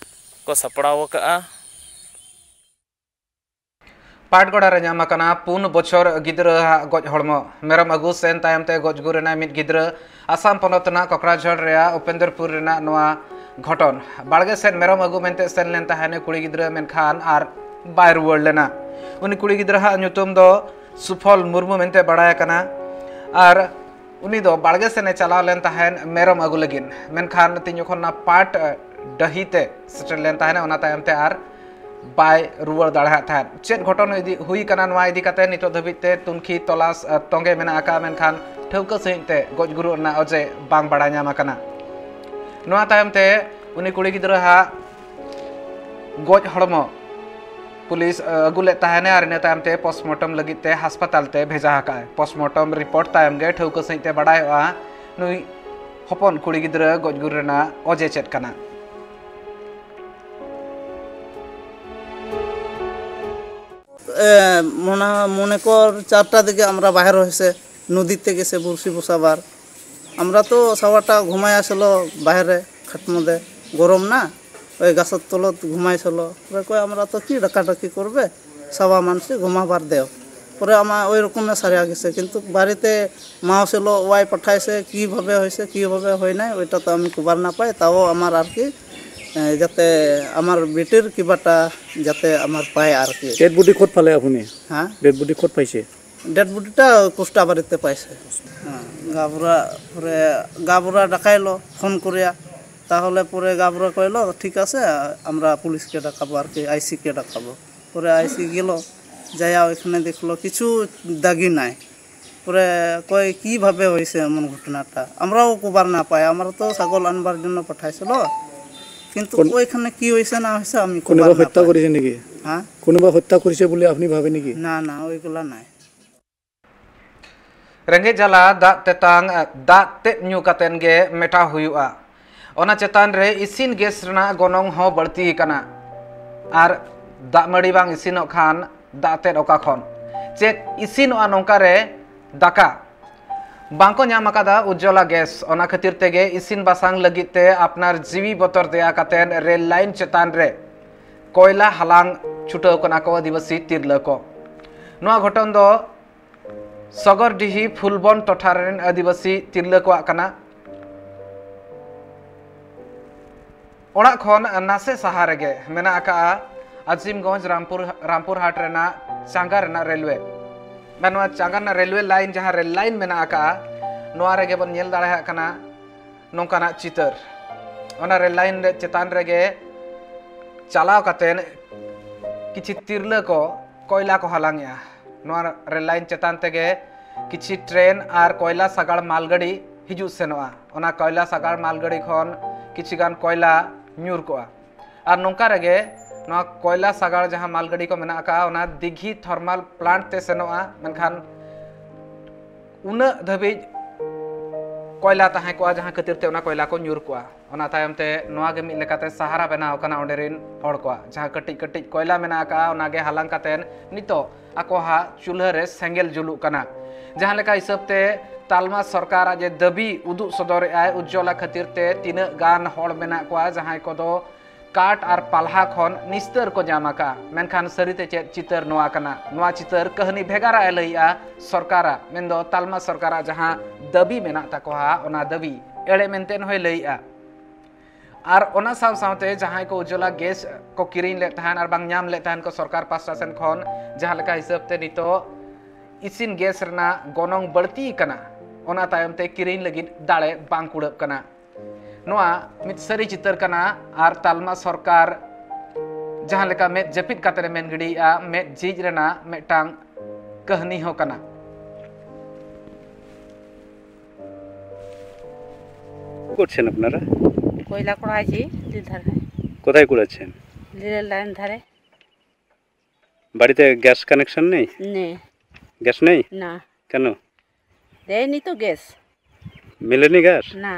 ᱠᱚ ᱥᱟᱯᱲᱟᱣ ᱟᱠᱟᱫᱼᱟ᱾ ᱯᱟᱴᱜᱚᱲᱟ ᱨᱮ ᱧᱟᱢ ᱟᱠᱟᱱᱟ ᱯᱩᱱ ᱵᱚᱪᱷᱚᱨ ᱜᱤᱫᱽᱨᱟᱹ ᱟᱜ ᱜᱚᱡ ᱦᱚᱲᱢᱚ᱾ ᱢᱮᱨᱚᱢ ᱟᱹᱜᱩ ᱥᱮᱱ ᱛᱟᱭᱚᱢ ᱛᱮ ᱜᱚᱡ ᱜᱩᱨ ᱮᱱᱟᱭ ᱢᱤᱫ ᱜᱤᱫᱽᱨᱟᱹ᱾ ᱟᱥᱟᱢ ᱯᱚᱱᱚᱛ ᱨᱮᱱᱟᱜ ᱠᱚᱠᱲᱟᱡᱷᱚᱲ ᱨᱮᱭᱟᱜ ᱩᱯᱮᱱᱫᱨᱯᱩᱨ ᱨᱮᱱᱟᱜ ᱱᱚᱣᱟ ᱜᱷᱚᱴᱚᱱ᱾ ᱵᱟᱲᱜᱮ ᱥᱮᱫ ᱢᱮᱨᱚᱢ ᱟᱹᱜᱩ ᱢᱮᱱᱛᱮ ᱥᱮᱱ ᱞᱮᱱ ᱛᱟᱦᱮᱱ ᱠᱩᱲᱤ ᱜᱤᱫᱽᱨᱟᱹ, ᱢᱮᱱᱠᱷᱟᱱ ᱟᱨ ᱵᱟᱭ ᱨᱩᱣᱟᱹᱲ ᱞᱮᱱᱟ᱾ ᱩᱱᱤ ᱠᱩᱲᱤ ᱜᱤᱫᱽᱨᱟᱹ ᱦᱟᱜ ᱧᱩᱛᱩᱢ ᱫᱚ ᱥᱩᱯᱷᱚᱞ ᱢᱩᱨᱢᱩ ᱢᱮᱱᱛᱮ ᱵᱟᱲᱟᱭ ᱟᱠᱟᱱᱟ᱾ ᱟᱨ ᱩᱱᱤ ᱫᱚ ᱵᱟᱲᱜᱮ ᱥᱮᱱ ᱮ ᱪᱟᱞᱟᱣ ᱞᱮᱱ ᱛᱟᱦᱮᱸᱫ ᱢᱮᱨᱚᱢ ᱟᱹᱜᱩ ᱞᱟᱹᱜᱤᱫ, ᱢᱮᱱᱠᱷᱟᱱ ᱛᱤᱧ ᱡᱚᱠᱷᱚᱱ ᱚᱱᱟ ᱯᱟᱴ ᱰᱟᱹᱦᱤ ᱛᱮ ᱥᱮᱴᱮᱨ ᱞᱮᱱ ᱛᱟᱦᱮᱸᱫ, ᱚᱱᱟ ᱛᱟᱭᱚᱢ ᱛᱮ ᱟᱨ ᱵᱟᱭ ᱨᱩᱣᱟᱹᱲ ᱫᱟᱲᱮᱭᱟᱜ ᱛᱟᱦᱮᱸᱫ᱾ ᱪᱮᱫ ᱜᱷᱚᱴᱚᱱ ᱤᱫᱤ ᱦᱩᱭ ᱠᱟᱱᱟ, ᱱᱚᱣᱟ ᱤᱫᱤ ᱠᱟᱛᱮ ᱱᱤᱛᱚᱜ ᱫᱷᱟᱹᱵᱤᱡ ᱛᱮ ᱛᱩᱱᱠᱷᱤ ᱛᱚᱞᱟᱥ, ᱟᱨ ᱛᱚᱸᱜᱮ ᱢᱮᱱᱟᱜ ᱟᱠᱟᱫᱼᱟ, ᱢᱮᱱᱠᱷᱟᱱ ᱴᱷᱟᱹᱣᱠᱟᱹ ᱥᱟᱺᱦᱤᱡ ᱛᱮ ᱜᱚᱡ ᱜᱩᱨᱩ ᱨᱮᱱᱟᱜ ᱚᱡᱮ ᱵᱟᱝ ᱵᱟᱲᱟᱭ ᱧᱟᱢ ᱟᱠᱟᱱᱟ᱾ ᱱᱚᱣᱟ ᱛᱟᱭᱚᱢ ᱛᱮ ᱩᱱᱤ ᱠᱩᱲᱤ ᱜᱤᱫᱽᱨᱟᱹ ᱦᱟᱜ ᱜᱚᱡ ᱦᱚᱲᱢᱚ ᱯᱩᱞᱤᱥ, ᱟᱹ, ᱟᱹᱜᱩ ᱞᱮᱫ ᱛᱟᱦᱮᱱᱟ ᱟᱨ ᱤᱱᱟᱹ ᱛᱟᱭᱚᱢ ᱛᱮ ᱯᱳᱥᱴᱢᱚᱨᱴᱚᱢ ᱞᱟᱹᱜᱤᱫ ᱛᱮ ᱦᱟᱥᱯᱟᱛᱟᱞ ᱛᱮ ᱵᱷᱮᱡᱟ ᱟᱠᱟᱫᱼᱟᱭ᱾ ᱯᱳᱥᱴᱢᱚᱨᱴᱚᱢ ᱨᱤᱯᱳᱨᱴ ᱛᱟᱭᱚᱢ ᱜᱮ ᱴᱷᱟᱹᱣᱠᱟᱹ ᱥᱟᱺᱦᱤᱡ ᱛᱮ ᱵᱟᱰᱟᱭᱚᱜᱼᱟ ᱱᱩᱭ ᱦᱚᱯᱚᱱ ᱠᱩᱲᱤ ᱜᱤᱫᱽᱨᱟᱹ ᱜᱚᱡ ᱜᱩᱨ ᱨᱮᱱᱟᱜ ᱚᱡᱮ ᱪᱮᱫ ᱠᱟᱱᱟ᱾ এ, মনে, মনে কর চারটা দিকে আমরা বাইরে হয়েছে, নদীর থেকে সে বড়শি বসাবার। আমরা তো সবারটা ঘুমাই আসলো বাইরে, খাট মধ্যে গরম না, ওই গাছের তলত ঘুমাই আসলো। পরে কয়, "আমরা তো কি ডাকাডাকি করবে, সবা মানুষে ঘুমাবার দেও।" পরে আমার ওই রকমে সারিয়া গেছে, কিন্তু বাড়িতে মা আসলো, ওয়াই পাঠাইছে, কিভাবে হয়েছে, কিভাবে হয় নাই, ওইটা তো আমি খবর না পাই। তাও আমার আর কি, এ, যাতে আমার বেটির কিবাটা যাতে আমার পায় আর কি। ডেড বডি ক'ত পালে আপুনি? হ্যাঁ? ডেড বডি ক'ত পাইছে? ডেড বডিটা কুষ্টা বাড়িতে পাইছে। হ্যাঁ, গাবুরা, পরে গাবুরা ডাকাইলো ফোন করিয়া। তাহলে পরে গাবরা কইলো, "ঠিক আছে, আমরা পুলিশকে ডাকাবো আর কি, আইসিকে ডাকাবো।" পরে আইসি গেল, যাইয়া ওইখানে দেখলো কিছু দাগি নাই। পরে কয়, "কিভাবে হয়েছে এমন ঘটনাটা? আমরাও খবর না পাই, আমরা তো ছাগল আনবার জন্য পাঠাইছিল, কিন্তু কোন- ওইখানে কি হয়েছে না হয়েছে আমি খবর কোনোবা না হত্যা পাই।" করেছে নাকি? হ্যাঁ? কোনোবা হত্যা করেছে বলে আপনি ভাবেন নাকি? না, না, ওইগুলা নাই। ᱨᱮᱸᱜᱮᱡ ᱡᱟᱞᱟ ᱫᱟᱜ ᱛᱮᱛᱟᱝ, ᱫᱟᱜ ᱛᱮᱫ ᱧᱩ ᱠᱟᱛᱮᱱ ᱜᱮ ᱢᱮᱴᱟᱣ ᱦᱩᱭᱩᱜᱼᱟ᱾ ᱚᱱᱟ ᱪᱮᱛᱟᱱ ᱨᱮ ᱤᱥᱤᱱ ᱜᱮᱥ ᱨᱮᱱᱟᱜ ᱜᱚᱱᱚᱝ ᱦᱚᱸ ᱵᱟᱹᱲᱛᱤ ᱟᱠᱟᱱᱟ᱾ ᱟᱨ ᱫᱟᱜ ᱢᱟᱹᱲᱤ ᱵᱟᱝ ᱤᱥᱤᱱᱚᱜ ᱠᱷᱟᱱ ᱫᱟᱜ ᱛᱮᱫ ᱚᱠᱟ ᱠᱷᱚᱱ? ᱪᱮᱫ ᱤᱥᱤᱱᱚᱜᱼᱟ ᱱᱚᱝᱠᱟ ᱨᱮ ᱫᱟᱠᱟ? ᱵᱟᱝᱠᱚ ᱧᱟᱢ ᱟᱠᱟᱫᱟ ᱩᱡᱽᱡᱚᱞᱟ ᱜᱮᱥ᱾ ᱚᱱᱟ ᱠᱷᱟᱹᱛᱤᱨ ᱛᱮᱜᱮ ᱤᱥᱤᱱ ᱵᱟᱥᱟᱝ ᱞᱟᱹᱜᱤᱫ ᱛᱮ ᱟᱯᱱᱟᱨ ᱡᱤᱣᱤ ᱵᱚᱛᱚᱨ ᱫᱮᱭᱟ ᱠᱟᱛᱮᱱ ᱨᱮᱞ ᱞᱟᱭᱤᱱ ᱪᱮᱛᱟᱱ ᱨᱮ ᱠᱚᱭᱞᱟ ᱦᱟᱞᱟᱝ ᱪᱷᱩᱴᱟᱹᱣ ᱠᱟᱱᱟ ᱠᱚ ᱟᱹᱫᱤᱵᱟᱹᱥᱤ ᱛᱤᱨᱞᱟᱹ ᱠᱚ᱾ ᱱᱚᱣᱟ ᱜᱷᱚᱴᱚᱱ ᱫᱚ ᱥᱚᱜᱚᱨᱰᱤᱦᱤ ᱯᱷᱩᱞᱵᱚᱱ ᱴᱚᱴᱷᱟ ᱨᱮᱱ ᱟᱹᱫᱤᱵᱟᱹᱥᱤ ᱛᱤᱨᱞᱟᱹ ᱠᱚᱣᱟᱜ ᱠᱟᱱᱟ᱾ ᱚᱲᱟᱜ ᱠᱷᱚᱱ ᱱᱟᱥᱮ ᱥᱟᱦᱟ ᱨᱮᱜᱮ ᱢᱮᱱᱟᱜ ᱟᱠᱟᱫᱼᱟ ᱟᱡᱤᱢᱜᱚᱸᱡᱽ ᱨᱟᱢᱯᱩᱨ, ᱨᱟᱢᱯᱩᱨ ᱦᱟᱴ ᱨᱮᱱᱟᱜ ᱪᱟᱸᱜᱟ ᱨᱮᱱᱟᱜ ᱨᱮᱞᱣᱮ᱾ ᱟᱨ ᱱᱚᱣᱟ ᱪᱟᱸᱜᱟ ᱨᱮᱱᱟᱜ ᱨᱮᱞᱣᱮ ᱞᱟᱭᱤᱱ, ᱡᱟᱦᱟᱸ ᱨᱮᱞ ᱞᱟᱭᱤᱱ ᱢᱮᱱᱟᱜ ᱟᱠᱟᱫᱼᱟ, ᱱᱚᱣᱟ ᱨᱮᱜᱮ ᱵᱚᱱ ᱧᱮᱞ ᱫᱟᱲᱮᱭᱟᱜ ᱠᱟᱱᱟ ᱱᱚᱝᱠᱟᱱᱟᱜ ᱪᱤᱛᱟᱹᱨ᱾ ᱚᱱᱟ ᱨᱮᱞ ᱞᱟᱭᱤᱱ ᱨᱮ ᱪᱮᱛᱟᱱ ᱨᱮᱜᱮ ᱪᱟᱞᱟᱣ ᱠᱟᱛᱮᱱ ᱠᱤᱪᱷᱤ ᱛᱤᱨᱞᱟᱹ ᱠᱚ ᱠᱚᱭᱞᱟ ᱠᱚ ᱦᱟᱞᱟᱝᱮᱜᱼᱟ᱾ ᱱᱚᱣᱟ ᱨᱮᱞ ᱞᱟᱭᱤᱱ ᱪᱮᱛᱟᱱ ᱛᱮᱜᱮ ᱠᱤᱪᱷᱤ ᱴᱨᱮᱱ ᱟᱨ ᱠᱚᱭᱞᱟ ᱥᱟᱜᱟᱲ ᱢᱟᱞᱜᱟᱹᱰᱤ ᱦᱤᱡᱩᱜ ᱥᱮᱱᱚᱜᱼᱟ᱾ ᱚᱱᱟ ᱠᱚᱭᱞᱟ ᱥᱟᱜᱟᱲ ᱢᱟᱞᱜᱟᱹᱰᱤ ᱠᱷᱚᱱ ᱠᱤᱪᱷᱤ ᱜᱟᱱ ᱠᱚᱭᱞᱟ ᱧᱩᱨ ᱠᱚᱜᱼᱟ᱾ ᱟᱨ ᱱᱚᱝᱠᱟ ᱨᱮᱜᱮ ᱱᱚᱣᱟ ᱠᱚᱭᱞᱟ ᱥᱟᱜᱟᱲ ᱡᱟᱦᱟᱸ ᱢᱟᱞᱜᱟᱹᱰᱤ ᱠᱚ ᱢᱮᱱᱟᱜ ᱟᱠᱟᱫᱼᱟ, ᱚᱱᱟ ᱫᱤᱜᱷᱤ ᱛᱷᱟᱨᱢᱟᱞ ᱯᱞᱟᱱᱴ ᱛᱮ ᱥᱮᱱᱚᱜᱼᱟ᱾ ᱢᱮᱱᱠᱷᱟᱱ ᱩᱱᱟᱹᱜ ᱫᱷᱟᱹᱵᱤᱡ ᱠᱚᱭᱞᱟ ᱛᱟᱦᱮᱸ ᱠᱚᱜᱼᱟ, ᱡᱟᱦᱟᱸ ᱠᱷᱟᱹᱛᱤᱨ ᱛᱮ ᱚᱱᱟ ᱠᱚᱭᱞᱟ ᱠᱚ ᱧᱩᱨ ᱠᱚᱜᱼᱟ᱾ ᱚᱱᱟ ᱛᱟᱭᱚᱢ ᱛᱮ ᱱᱚᱣᱟ ᱜᱮ ᱢᱤᱫ ᱞᱮᱠᱟᱛᱮ ᱥᱟᱦᱟᱨᱟ ᱵᱮᱱᱟᱣ ᱟᱠᱟᱱᱟ ᱚᱸᱰᱮ ᱨᱤᱱ ᱦᱚᱲ ᱠᱚᱣᱟᱜ᱾ ᱡᱟᱦᱟᱸ ᱠᱟᱹᱴᱤᱡ ᱠᱟᱹᱴᱤᱡ ᱠᱚᱭᱞᱟ ᱢᱮᱱᱟᱜ ᱟᱠᱟᱫᱼᱟ, ᱚᱱᱟ ᱜᱮ ᱦᱟᱞᱟᱝ ᱠᱟᱛᱮ ᱱᱤᱛᱚᱜ ᱟᱠᱚᱣᱟᱜ ᱪᱩᱞᱦᱟᱹ ᱨᱮ ᱥᱮᱸᱜᱮᱞ ᱡᱩᱞᱩᱜ ᱠᱟᱱᱟ᱾ ᱡᱟᱦᱟᱸ ᱞᱮᱠᱟ ᱦᱤᱥᱟᱹᱵ ᱛᱮ ᱛᱟᱞᱢᱟ ᱥᱚᱨᱠᱟᱨᱟᱜ ᱡᱮ ᱫᱟᱹᱵᱤ ᱩᱫᱩᱜ ᱥᱚᱫᱚᱨᱮᱫ ᱟᱭ, ᱩᱡᱽᱡᱚᱞᱟ ᱠᱷᱟᱹᱛᱤᱨ ᱛᱮ ᱛᱤᱱᱟᱹᱜ ᱜᱟᱱ ᱦᱚᱲ ᱢᱮᱱᱟᱜ ᱠᱚᱣᱟ ᱡᱟᱦᱟᱸᱭ ᱠᱚᱫᱚ ᱠᱟᱴ ᱟᱨ ᱯᱟᱞᱦᱟ ᱠᱷᱚᱱ ᱱᱤᱥᱛᱟᱹᱨ ᱠᱚ ᱧᱟᱢ ᱟᱠᱟᱫᱼᱟ᱾ ᱢᱮᱱᱠᱷᱟᱱ ᱥᱟᱹᱨᱤᱛᱮ ᱪᱮᱫ ᱪᱤᱛᱟᱹᱨ ᱱᱚᱣᱟ ᱠᱟᱱᱟ? ᱱᱚᱣᱟ ᱪᱤᱛᱟᱹᱨ ᱠᱟᱹᱦᱱᱤ ᱵᱷᱮᱜᱟᱨᱟᱜ ᱮ ᱞᱟᱹᱭᱮᱜᱼᱟ ᱥᱚᱨᱠᱟᱨᱟᱜ, ᱢᱮᱱᱫᱚ ᱛᱟᱞᱢᱟ ᱥᱚᱨᱠᱟᱨᱟᱜ ᱡᱟᱦᱟᱸ ᱫᱟᱹᱵᱤ ᱢᱮᱱᱟᱜ ᱛᱟᱠᱚᱣᱟ, ᱚᱱᱟ ᱫᱟᱹᱵᱤ ᱮᱲᱮ ᱢᱮᱱᱛᱮ ᱦᱚᱸᱭ ᱞᱟᱹᱭᱮᱜᱼᱟ᱾ ᱟᱨ ᱚᱱᱟ ᱥᱟᱶ ᱥᱟᱶᱛᱮ ᱡᱟᱦᱟᱸᱭ ᱠᱚ ᱩᱡᱽᱡᱚᱞᱟ ᱜᱮᱥ ᱠᱚ ᱠᱤᱨᱤᱧ ᱞᱮᱫ ᱛᱟᱦᱮᱱ ᱟᱨ ᱵᱟᱝ ᱧᱟᱢ ᱞᱮᱫ ᱛᱟᱦᱮᱱ ᱠᱚ ᱥᱚᱨᱠᱟᱨ ᱯᱟᱥᱴᱟ ᱥᱮᱱ ᱠᱷᱚᱱ, ᱡᱟᱦᱟᱸ ᱞᱮᱠᱟ ᱦᱤᱥᱟᱹᱵ ᱛᱮ ᱱᱤᱛᱚᱜ ᱤᱥᱤᱱ ᱜᱮᱥ ᱨᱮᱱᱟᱜ ᱜᱚᱱᱚᱝ ᱵᱟᱹᱲᱛᱤ ᱟᱠᱟᱱᱟ, ᱚᱱᱟ ᱛᱟᱭᱚᱢ ᱛᱮ ᱠᱤᱨᱤᱧ ᱞᱟᱹᱜᱤᱫ ᱫᱟᱲᱮ ᱵᱟᱝ ᱠᱩᱲᱟᱹᱜ ᱠᱟᱱᱟ᱾ ᱱᱚᱣᱟ ᱢᱤᱫ ᱥᱟᱹᱨᱤ ᱪᱤᱛᱟᱹᱨ ᱠᱟᱱᱟ ᱟᱨ ᱛᱟᱞᱢᱟ ᱥᱚᱨᱠᱟᱨ ᱡᱟᱦᱟᱸ ᱞᱮᱠᱟ ᱢᱮᱫ ᱡᱟᱹᱯᱤᱫ ᱠᱟᱛᱮ ᱮ ᱢᱮᱱ ᱜᱤᱰᱤᱭᱮᱫᱼᱟ, ᱢᱮᱫ ᱡᱷᱤᱡ ᱨᱮᱱᱟᱜ ᱢᱤᱫᱴᱟᱝ ᱠᱟᱹᱦᱱᱤ ᱦᱚᱸ ᱠᱟᱱᱟ᱾ করছেন আপনারা? কয়লা কুড়াইছি, নীল ধারে। কোথায় কুড়াচ্ছেন? নীলের লাইন ধারে। বাড়িতে গ্যাস কানেকশন নেই? নেই। গ্যাস নেই? না। কেন? দেয়নি তো গ্যাস। মিলেনি গ্যাস? না।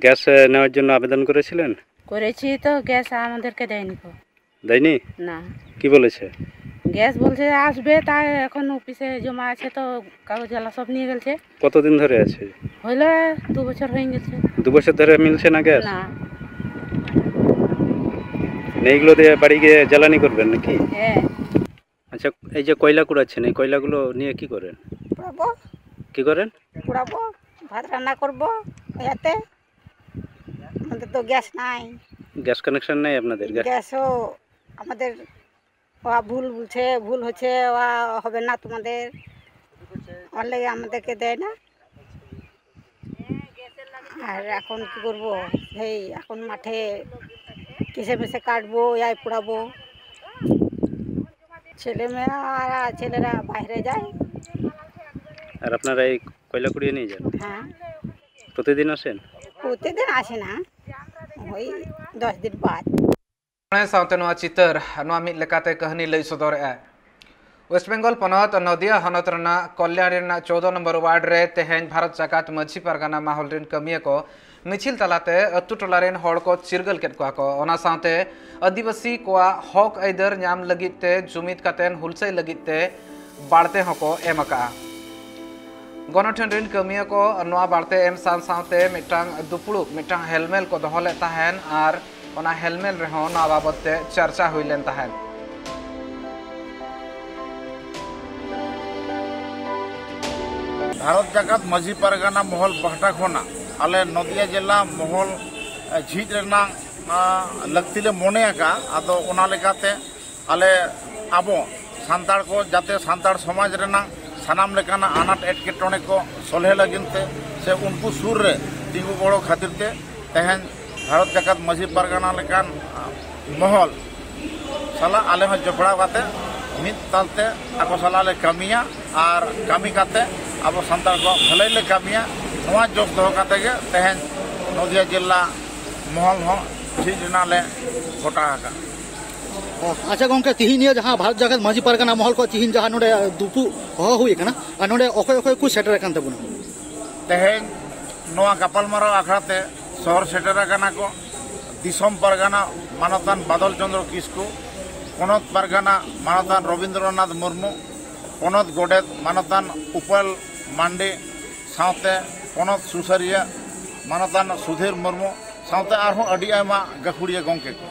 গ্যাস, এ, নেওয়ার জন্য আবেদন করেছিলেন? করেছি তো, গ্যাস আমাদেরকে দেয়নি তো। দেয়নি? না। কি বলেছে? গ্যাস বলছে আসবে, তাই এখন অফিসে জমা আছে তো, কাগজ জ্বালা সব নিয়ে গেছে। কতদিন ধরে আছে? হইলো দু বছর হয়ে গেছে। দু বছর ধরে মিলছে না গ্যাস? না। নেইগুলো দিয়ে বাড়ি গিয়ে জ্বালানি করবেন নাকি? হ্যাঁ। আচ্ছা, এই যে কয়লা কুড়াচ্ছেন, এই কয়লাগুলো নিয়ে কি করেন? কুড়াবো। কি করেন? কুড়াবো, ভাত রান্না করবো ইয়াতে। আমাদের তো গ্যাস নাই। গ্যাস কানেকশন নেই আপনাদের? গ্যাস গ্যাসও আমাদের ওরা ভুল বলছে, ভুল হচ্ছে, ওরা হবে না তোমাদের, ওর লেগে আমাদেরকে দেয় না। আর এখন কি করবো, সেই এখন মাঠে কিসে মিসে কাটবো, ইয়াই পোড়াবো। ছেলে মেয়ে আর ছেলেরা বাইরে যায়। আর আপনারা এই কয়লা কুড়িয়ে নিয়ে যান? হ্যাঁ। প্রতিদিন আসেন? প্রতিদিন আসে না, ওই দশ দিন বাদ। ᱥᱟᱶᱛᱮ ᱱᱚᱣᱟ ᱪᱤᱛᱟᱹᱨ, ᱱᱚᱣᱟ ᱢᱤᱫ ᱞᱮᱠᱟᱛᱮ ᱠᱟᱹᱦᱱᱤ ᱞᱟᱹᱭ ᱥᱚᱫᱚᱨᱮᱫᱼᱟᱭ᱾ ᱳᱭᱮᱥᱴ ᱵᱮᱝᱜᱚᱞ ᱯᱚᱱᱚᱛ ᱱᱚᱫᱤᱭᱟ ᱦᱚᱱᱚᱛ ᱨᱮᱱᱟᱜ ᱠᱚᱞᱭᱟᱬᱤ ᱨᱮᱱᱟᱜ ᱪᱳᱫᱚ ᱱᱚᱢᱵᱚᱨ ᱣᱟᱨᱰ ᱨᱮ ᱛᱮᱦᱮᱧ ᱵᱷᱟᱨᱚᱛ ᱡᱟᱠᱟᱛ ᱢᱟᱹᱡᱷᱤ ᱯᱟᱨᱜᱟᱱᱟ ᱢᱟᱦᱚᱞ ᱨᱮᱱ ᱠᱟᱹᱢᱤᱭᱟᱹ ᱠᱚ ᱢᱤᱪᱷᱤᱞ ᱛᱟᱞᱟᱛᱮ ᱟᱹᱛᱩ ᱴᱚᱞᱟ ᱨᱮᱱ ᱦᱚᱲ ᱠᱚ ᱪᱤᱨᱜᱟᱹᱞ ᱠᱮᱫ ᱠᱚᱣᱟ ᱠᱚ᱾ ᱚᱱᱟ ᱥᱟᱶᱛᱮ ᱟᱹᱫᱤᱵᱟᱹᱥᱤ ᱠᱚᱣᱟᱜ ᱦᱚᱠ ᱟᱹᱭᱫᱟᱹᱨ ᱧᱟᱢ ᱞᱟᱹᱜᱤᱫ ᱛᱮ ᱡᱩᱢᱤᱫ ᱠᱟᱛᱮ ᱦᱩᱞᱥᱟᱹᱭ ᱞᱟᱹᱜᱤᱫ ᱛᱮ ᱵᱟᱲᱛᱮ ᱦᱚᱸᱠᱚ ᱮᱢ ᱟᱠᱟᱜᱼᱟ᱾ ᱜᱚᱱᱚᱴᱷᱚᱱ ᱨᱮᱱ ᱠᱟᱹᱢᱤᱭᱟᱹ ᱠᱚ ᱱᱚᱣᱟ ᱵᱟᱲᱛᱮ ᱮᱢ ᱥᱟᱶ ᱥᱟᱶᱛᱮ ᱢᱤᱫᱴᱟᱝ ᱫᱩᱯᱲᱩᱵ, ᱢᱤᱫᱴᱟᱝ ᱦᱮᱞᱢᱮᱞ ᱠᱚ ᱫᱚᱦᱚ ᱞᱮᱫ ᱛᱟᱦᱮᱱ ᱟᱨ ᱚᱱᱟ ᱦᱮᱞᱢᱮᱞ ᱨᱮᱦᱚᱸ ᱱᱚᱣᱟ ᱵᱟᱵᱚᱛ ᱛᱮ ᱪᱟᱨᱪᱟ ᱦᱩᱭ ᱞᱮᱱ ᱛᱟᱦᱮᱸᱫ᱾ ᱵᱷᱟᱨᱚᱛ ᱡᱟᱠᱟᱛ ᱢᱟᱹᱡᱷᱤ ᱯᱟᱨᱜᱟᱱᱟ ᱢᱚᱦᱚᱞ ᱯᱟᱦᱴᱟ ᱠᱷᱚᱱᱟᱜ ᱟᱞᱮ ᱱᱚᱫᱤᱭᱟ ᱡᱮᱞᱟ ᱢᱚᱦᱚᱞ, ᱮ, ᱡᱷᱤᱡ ᱨᱮᱱᱟᱜ, ᱟ, ᱞᱟᱹᱠᱛᱤ ᱞᱮ ᱢᱚᱱᱮ ᱟᱠᱟᱫᱼᱟ᱾ ᱟᱫᱚ ᱚᱱᱟ ᱞᱮᱠᱟᱛᱮ ᱟᱞᱮ ᱟᱵᱚ ᱥᱟᱱᱛᱟᱲ ᱠᱚ ᱡᱟᱛᱮ ᱥᱟᱱᱛᱟᱲ ᱥᱚᱢᱟᱡᱽ ᱨᱮᱱᱟᱜ ᱥᱟᱱᱟᱢ ᱞᱮᱠᱟᱱᱟᱜ ᱟᱱᱟᱴ ᱮᱴᱠᱮᱴᱚᱬᱮ ᱠᱚ ᱥᱚᱞᱦᱮ ᱞᱟᱹᱜᱤᱫ ᱛᱮ ᱥᱮ ᱩᱱᱠᱩ ᱥᱩᱨ ᱨᱮ ᱛᱤᱸᱜᱩ ᱜᱚᱲᱚ ᱠᱷᱟᱹᱛᱤᱨ ᱛᱮ ᱛᱮᱦᱮᱧ ᱵᱷᱟᱨᱚᱛ ᱡᱟᱠᱟᱛ ᱢᱟᱹᱡᱷᱤ ᱯᱟᱨᱜᱟᱱᱟ ᱞᱮᱠᱟᱱ ᱢᱚᱦᱚᱞ ᱥᱟᱞᱟᱜ ᱟᱞᱮ ᱦᱚᱸ ᱡᱚᱯᱲᱟᱣ ᱠᱟᱛᱮ ᱢᱤᱫ ᱛᱟᱞᱛᱮ ᱟᱠᱚ ᱥᱟᱞᱟᱜ ᱞᱮ ᱠᱟᱹᱢᱤᱭᱟ ᱟᱨ ᱠᱟᱹᱢᱤ ᱠᱟᱛᱮ ᱟᱵᱚ ᱥᱟᱱᱛᱟᱲ ᱠᱚᱣᱟᱜ ᱵᱷᱟᱹᱞᱟᱹᱭ ᱞᱮ ᱠᱟᱹᱢᱤᱭᱟ᱾ ᱱᱚᱣᱟ ᱡᱚᱥ ᱫᱚᱦᱚ ᱠᱟᱛᱮ ᱜᱮ ᱛᱮᱦᱮᱧ ᱱᱚᱫᱤᱭᱟ ᱡᱮᱞᱟ ᱢᱚᱦᱚᱞ ᱦᱚᱸ ᱡᱷᱤᱡ ᱨᱮᱱᱟᱜ ᱞᱮ ᱜᱚᱴᱟ ᱟᱠᱟᱫ᱾ ᱟᱪᱪᱷᱟ ᱜᱚᱝᱠᱮ, ᱛᱤᱦᱤᱧ ᱱᱤᱭᱟᱹ ᱡᱟᱦᱟᱸ ᱵᱷᱟᱨᱚᱛ ᱡᱟᱠᱟᱛ ᱢᱟᱹᱡᱷᱤ ᱯᱟᱨᱜᱟᱱᱟ ᱢᱚᱦᱚᱞ ᱠᱷᱚᱱ ᱛᱤᱦᱤᱧ ᱡᱟᱦᱟᱸ ᱱᱚᱰᱮ ᱫᱩᱯᱩᱜ ᱦᱚᱦᱚ ᱦᱩᱭ ᱟᱠᱟᱱᱟ, ᱟᱨ ᱱᱚᱰᱮ ᱚᱠᱚᱭ ᱚᱠᱚᱭ ᱠᱚ ᱥᱮᱴᱮᱨ ᱟᱠᱟᱱ ᱛᱟᱵᱚᱱᱟ? ᱛᱮᱦᱮᱧ ᱱᱚᱣᱟ ᱜᱟᱯᱟᱞᱢᱟᱨᱟᱣ ᱟᱠᱷᱲᱟ ᱛᱮ ᱥᱚᱦᱚᱨ ᱥᱮᱴᱮᱨ ᱟᱠᱟᱱᱟ ᱠᱚ ᱫᱤᱥᱚᱢ ᱯᱟᱨᱜᱟᱱᱟ ᱢᱟᱱᱚᱛᱟᱱ ᱵᱟᱫᱚᱞ ᱪᱚᱸᱫᱽᱨᱚ ᱠᱤᱥᱠᱩ, ᱯᱚᱱᱚᱛ ᱯᱟᱨᱜᱟᱱᱟ ᱢᱟᱱᱚᱛᱟᱱ ᱨᱚᱵᱤᱱᱫᱨᱚᱱᱟᱛᱷ ᱢᱩᱨᱢᱩ, ᱯᱚᱱᱚᱛ ᱜᱚᱰᱮᱛ ᱢᱟᱱᱚᱛᱟᱱ ᱩᱯᱟᱞ ᱢᱟᱱᱰᱤ, ᱥᱟᱶᱛᱮ ᱯᱚᱱᱚᱛ ᱥᱩᱥᱟᱹᱨᱤᱭᱟᱹ ᱢᱟᱱᱚᱛᱟᱱ ᱥᱩᱫᱷᱤᱨ ᱢᱩᱨᱢᱩ, ᱥᱟᱶᱛᱮ ᱟᱨᱦᱚᱸ ᱟᱹᱰᱤ ᱟᱭᱢᱟ ᱜᱟᱹᱠᱷᱩᱲᱤᱭᱟᱹ ᱜᱚᱢᱠᱮ ᱠᱚ᱾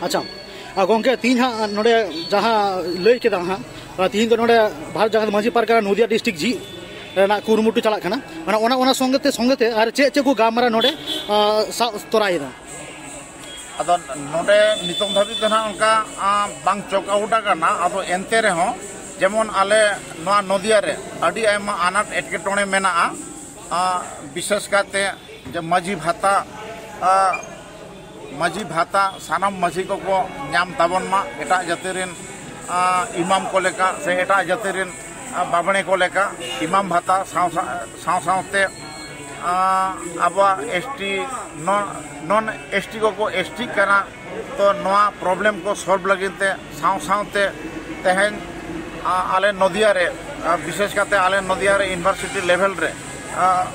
ᱟᱪᱪᱷᱟ, ᱟᱨ ᱜᱚᱢᱠᱮ, ᱛᱤᱦᱤᱧ ᱦᱟᱸᱜ ᱱᱚᱰᱮ ᱡᱟᱦᱟᱸ ᱞᱟᱹᱭ ᱠᱮᱫᱟ ᱦᱟᱸᱜ, ᱛᱤᱦᱤᱧ ᱫᱚ ᱱᱚᱰᱮ ᱵᱷᱟᱨᱚᱛ ᱡᱟᱠᱟᱛ ᱢᱟᱹᱡᱷᱤ ᱯᱟᱨᱜᱟᱱᱟ ᱱᱚᱫᱤᱭᱟ ᱰᱤᱥᱴᱨᱤᱠᱴ ᱡᱷᱤᱡ ᱨᱮᱱᱟᱜ ᱠᱩᱨᱩᱢᱩᱴᱩ ᱪᱟᱞᱟᱜ ᱠᱟᱱᱟ, ᱢᱟᱱᱮ ᱚᱱᱟ ᱚᱱᱟ ᱥᱚᱸᱜᱮ ᱛᱮ ᱥᱚᱸᱜᱮ ᱛᱮ ᱟᱨ ᱪᱮᱫ ᱪᱮᱫ ᱠᱚ ᱜᱟᱞᱢᱟᱨᱟᱣ ᱱᱚᱰᱮ ᱟᱸ, ᱥᱟᱵ ᱛᱚᱨᱟᱭᱮᱫᱟ? ᱟᱫᱚ ᱱᱚᱰᱮ ᱱᱤᱛᱚᱝ ᱫᱷᱟᱹᱵᱤᱡ ᱫᱚ ᱱᱟᱦᱟᱜ ᱚᱱᱠᱟ ᱟᱸ, ᱵᱟᱝ ᱪᱚᱠ ᱟᱣᱩᱴ ᱟᱠᱟᱱᱟ᱾ ᱟᱫᱚ ᱮᱱᱛᱮ ᱨᱮᱦᱚᱸ ᱡᱮᱢᱚᱱ ᱟᱞᱮ ᱱᱚᱣᱟ ᱱᱚᱫᱤᱭᱟ ᱨᱮ ᱟᱹᱰᱤ ᱟᱭᱢᱟ ᱟᱱᱟᱴ ᱮᱴᱠᱮᱴᱚᱬᱮ ᱢᱮᱱᱟᱜᱼᱟ, ᱟᱸ, ᱵᱤᱥᱮᱥ ᱠᱟᱭᱛᱮ ᱡᱮ ᱢᱟᱹᱡᱷᱤ ᱵᱷᱟᱛᱟ, ᱟᱸ, ᱢᱟᱹᱡᱷᱤ ᱵᱷᱟᱛᱟ ᱥᱟᱱᱟᱢ ᱢᱟᱹᱡᱷᱤ ᱠᱚᱠᱚ ᱧᱟᱢ ᱛᱟᱵᱚᱱ ᱢᱟ, ᱮᱴᱟᱜ ᱡᱟᱹᱛᱤ ᱨᱮᱱ ᱟᱸ, ᱤᱢᱟᱢ ᱠᱚ ᱞᱮᱠᱟ ᱥᱮ ᱮᱴᱟᱜ ᱡᱟᱹᱛᱤ ᱨᱮᱱ ᱟᱸ, ᱵᱟᱵᱽᱬᱮ ᱠᱚ ᱞᱮᱠᱟ ᱤᱢᱟᱢ ᱵᱷᱟᱛᱟ ᱥᱟᱶ ᱥᱟᱶ- ᱥᱟᱶ ᱥᱟᱶᱛᱮ ᱟᱸ, ᱟᱵᱚᱣᱟᱜ ᱮᱥ ᱴᱤ ᱱᱚᱱ ᱱᱚᱱ ᱮᱥ ᱴᱤ ᱠᱚᱠᱚ ᱮᱥ ᱴᱤᱜ ᱠᱟᱱᱟ᱾ ᱛᱚ ᱱᱚᱣᱟ ᱯᱨᱚᱵᱞᱮᱢ ᱠᱚ ᱥᱚᱞᱵᱷ ᱞᱟᱹᱜᱤᱫ ᱛᱮ ᱥᱟᱶ ᱥᱟᱶᱛᱮ ᱛᱮᱦᱮᱧ ᱟᱸ, ᱟᱞᱮ ᱱᱚᱫᱤᱭᱟ ᱨᱮ ᱟᱸ, ᱵᱤᱥᱮᱥ ᱠᱟᱛᱮ ᱟᱞᱮ ᱱᱚᱫᱤᱭᱟ ᱨᱮ ᱤᱭᱩᱱᱤᱵᱷᱟᱨᱥᱤᱴᱤ ᱞᱮᱵᱷᱮᱞ ᱨᱮ ᱟᱸ,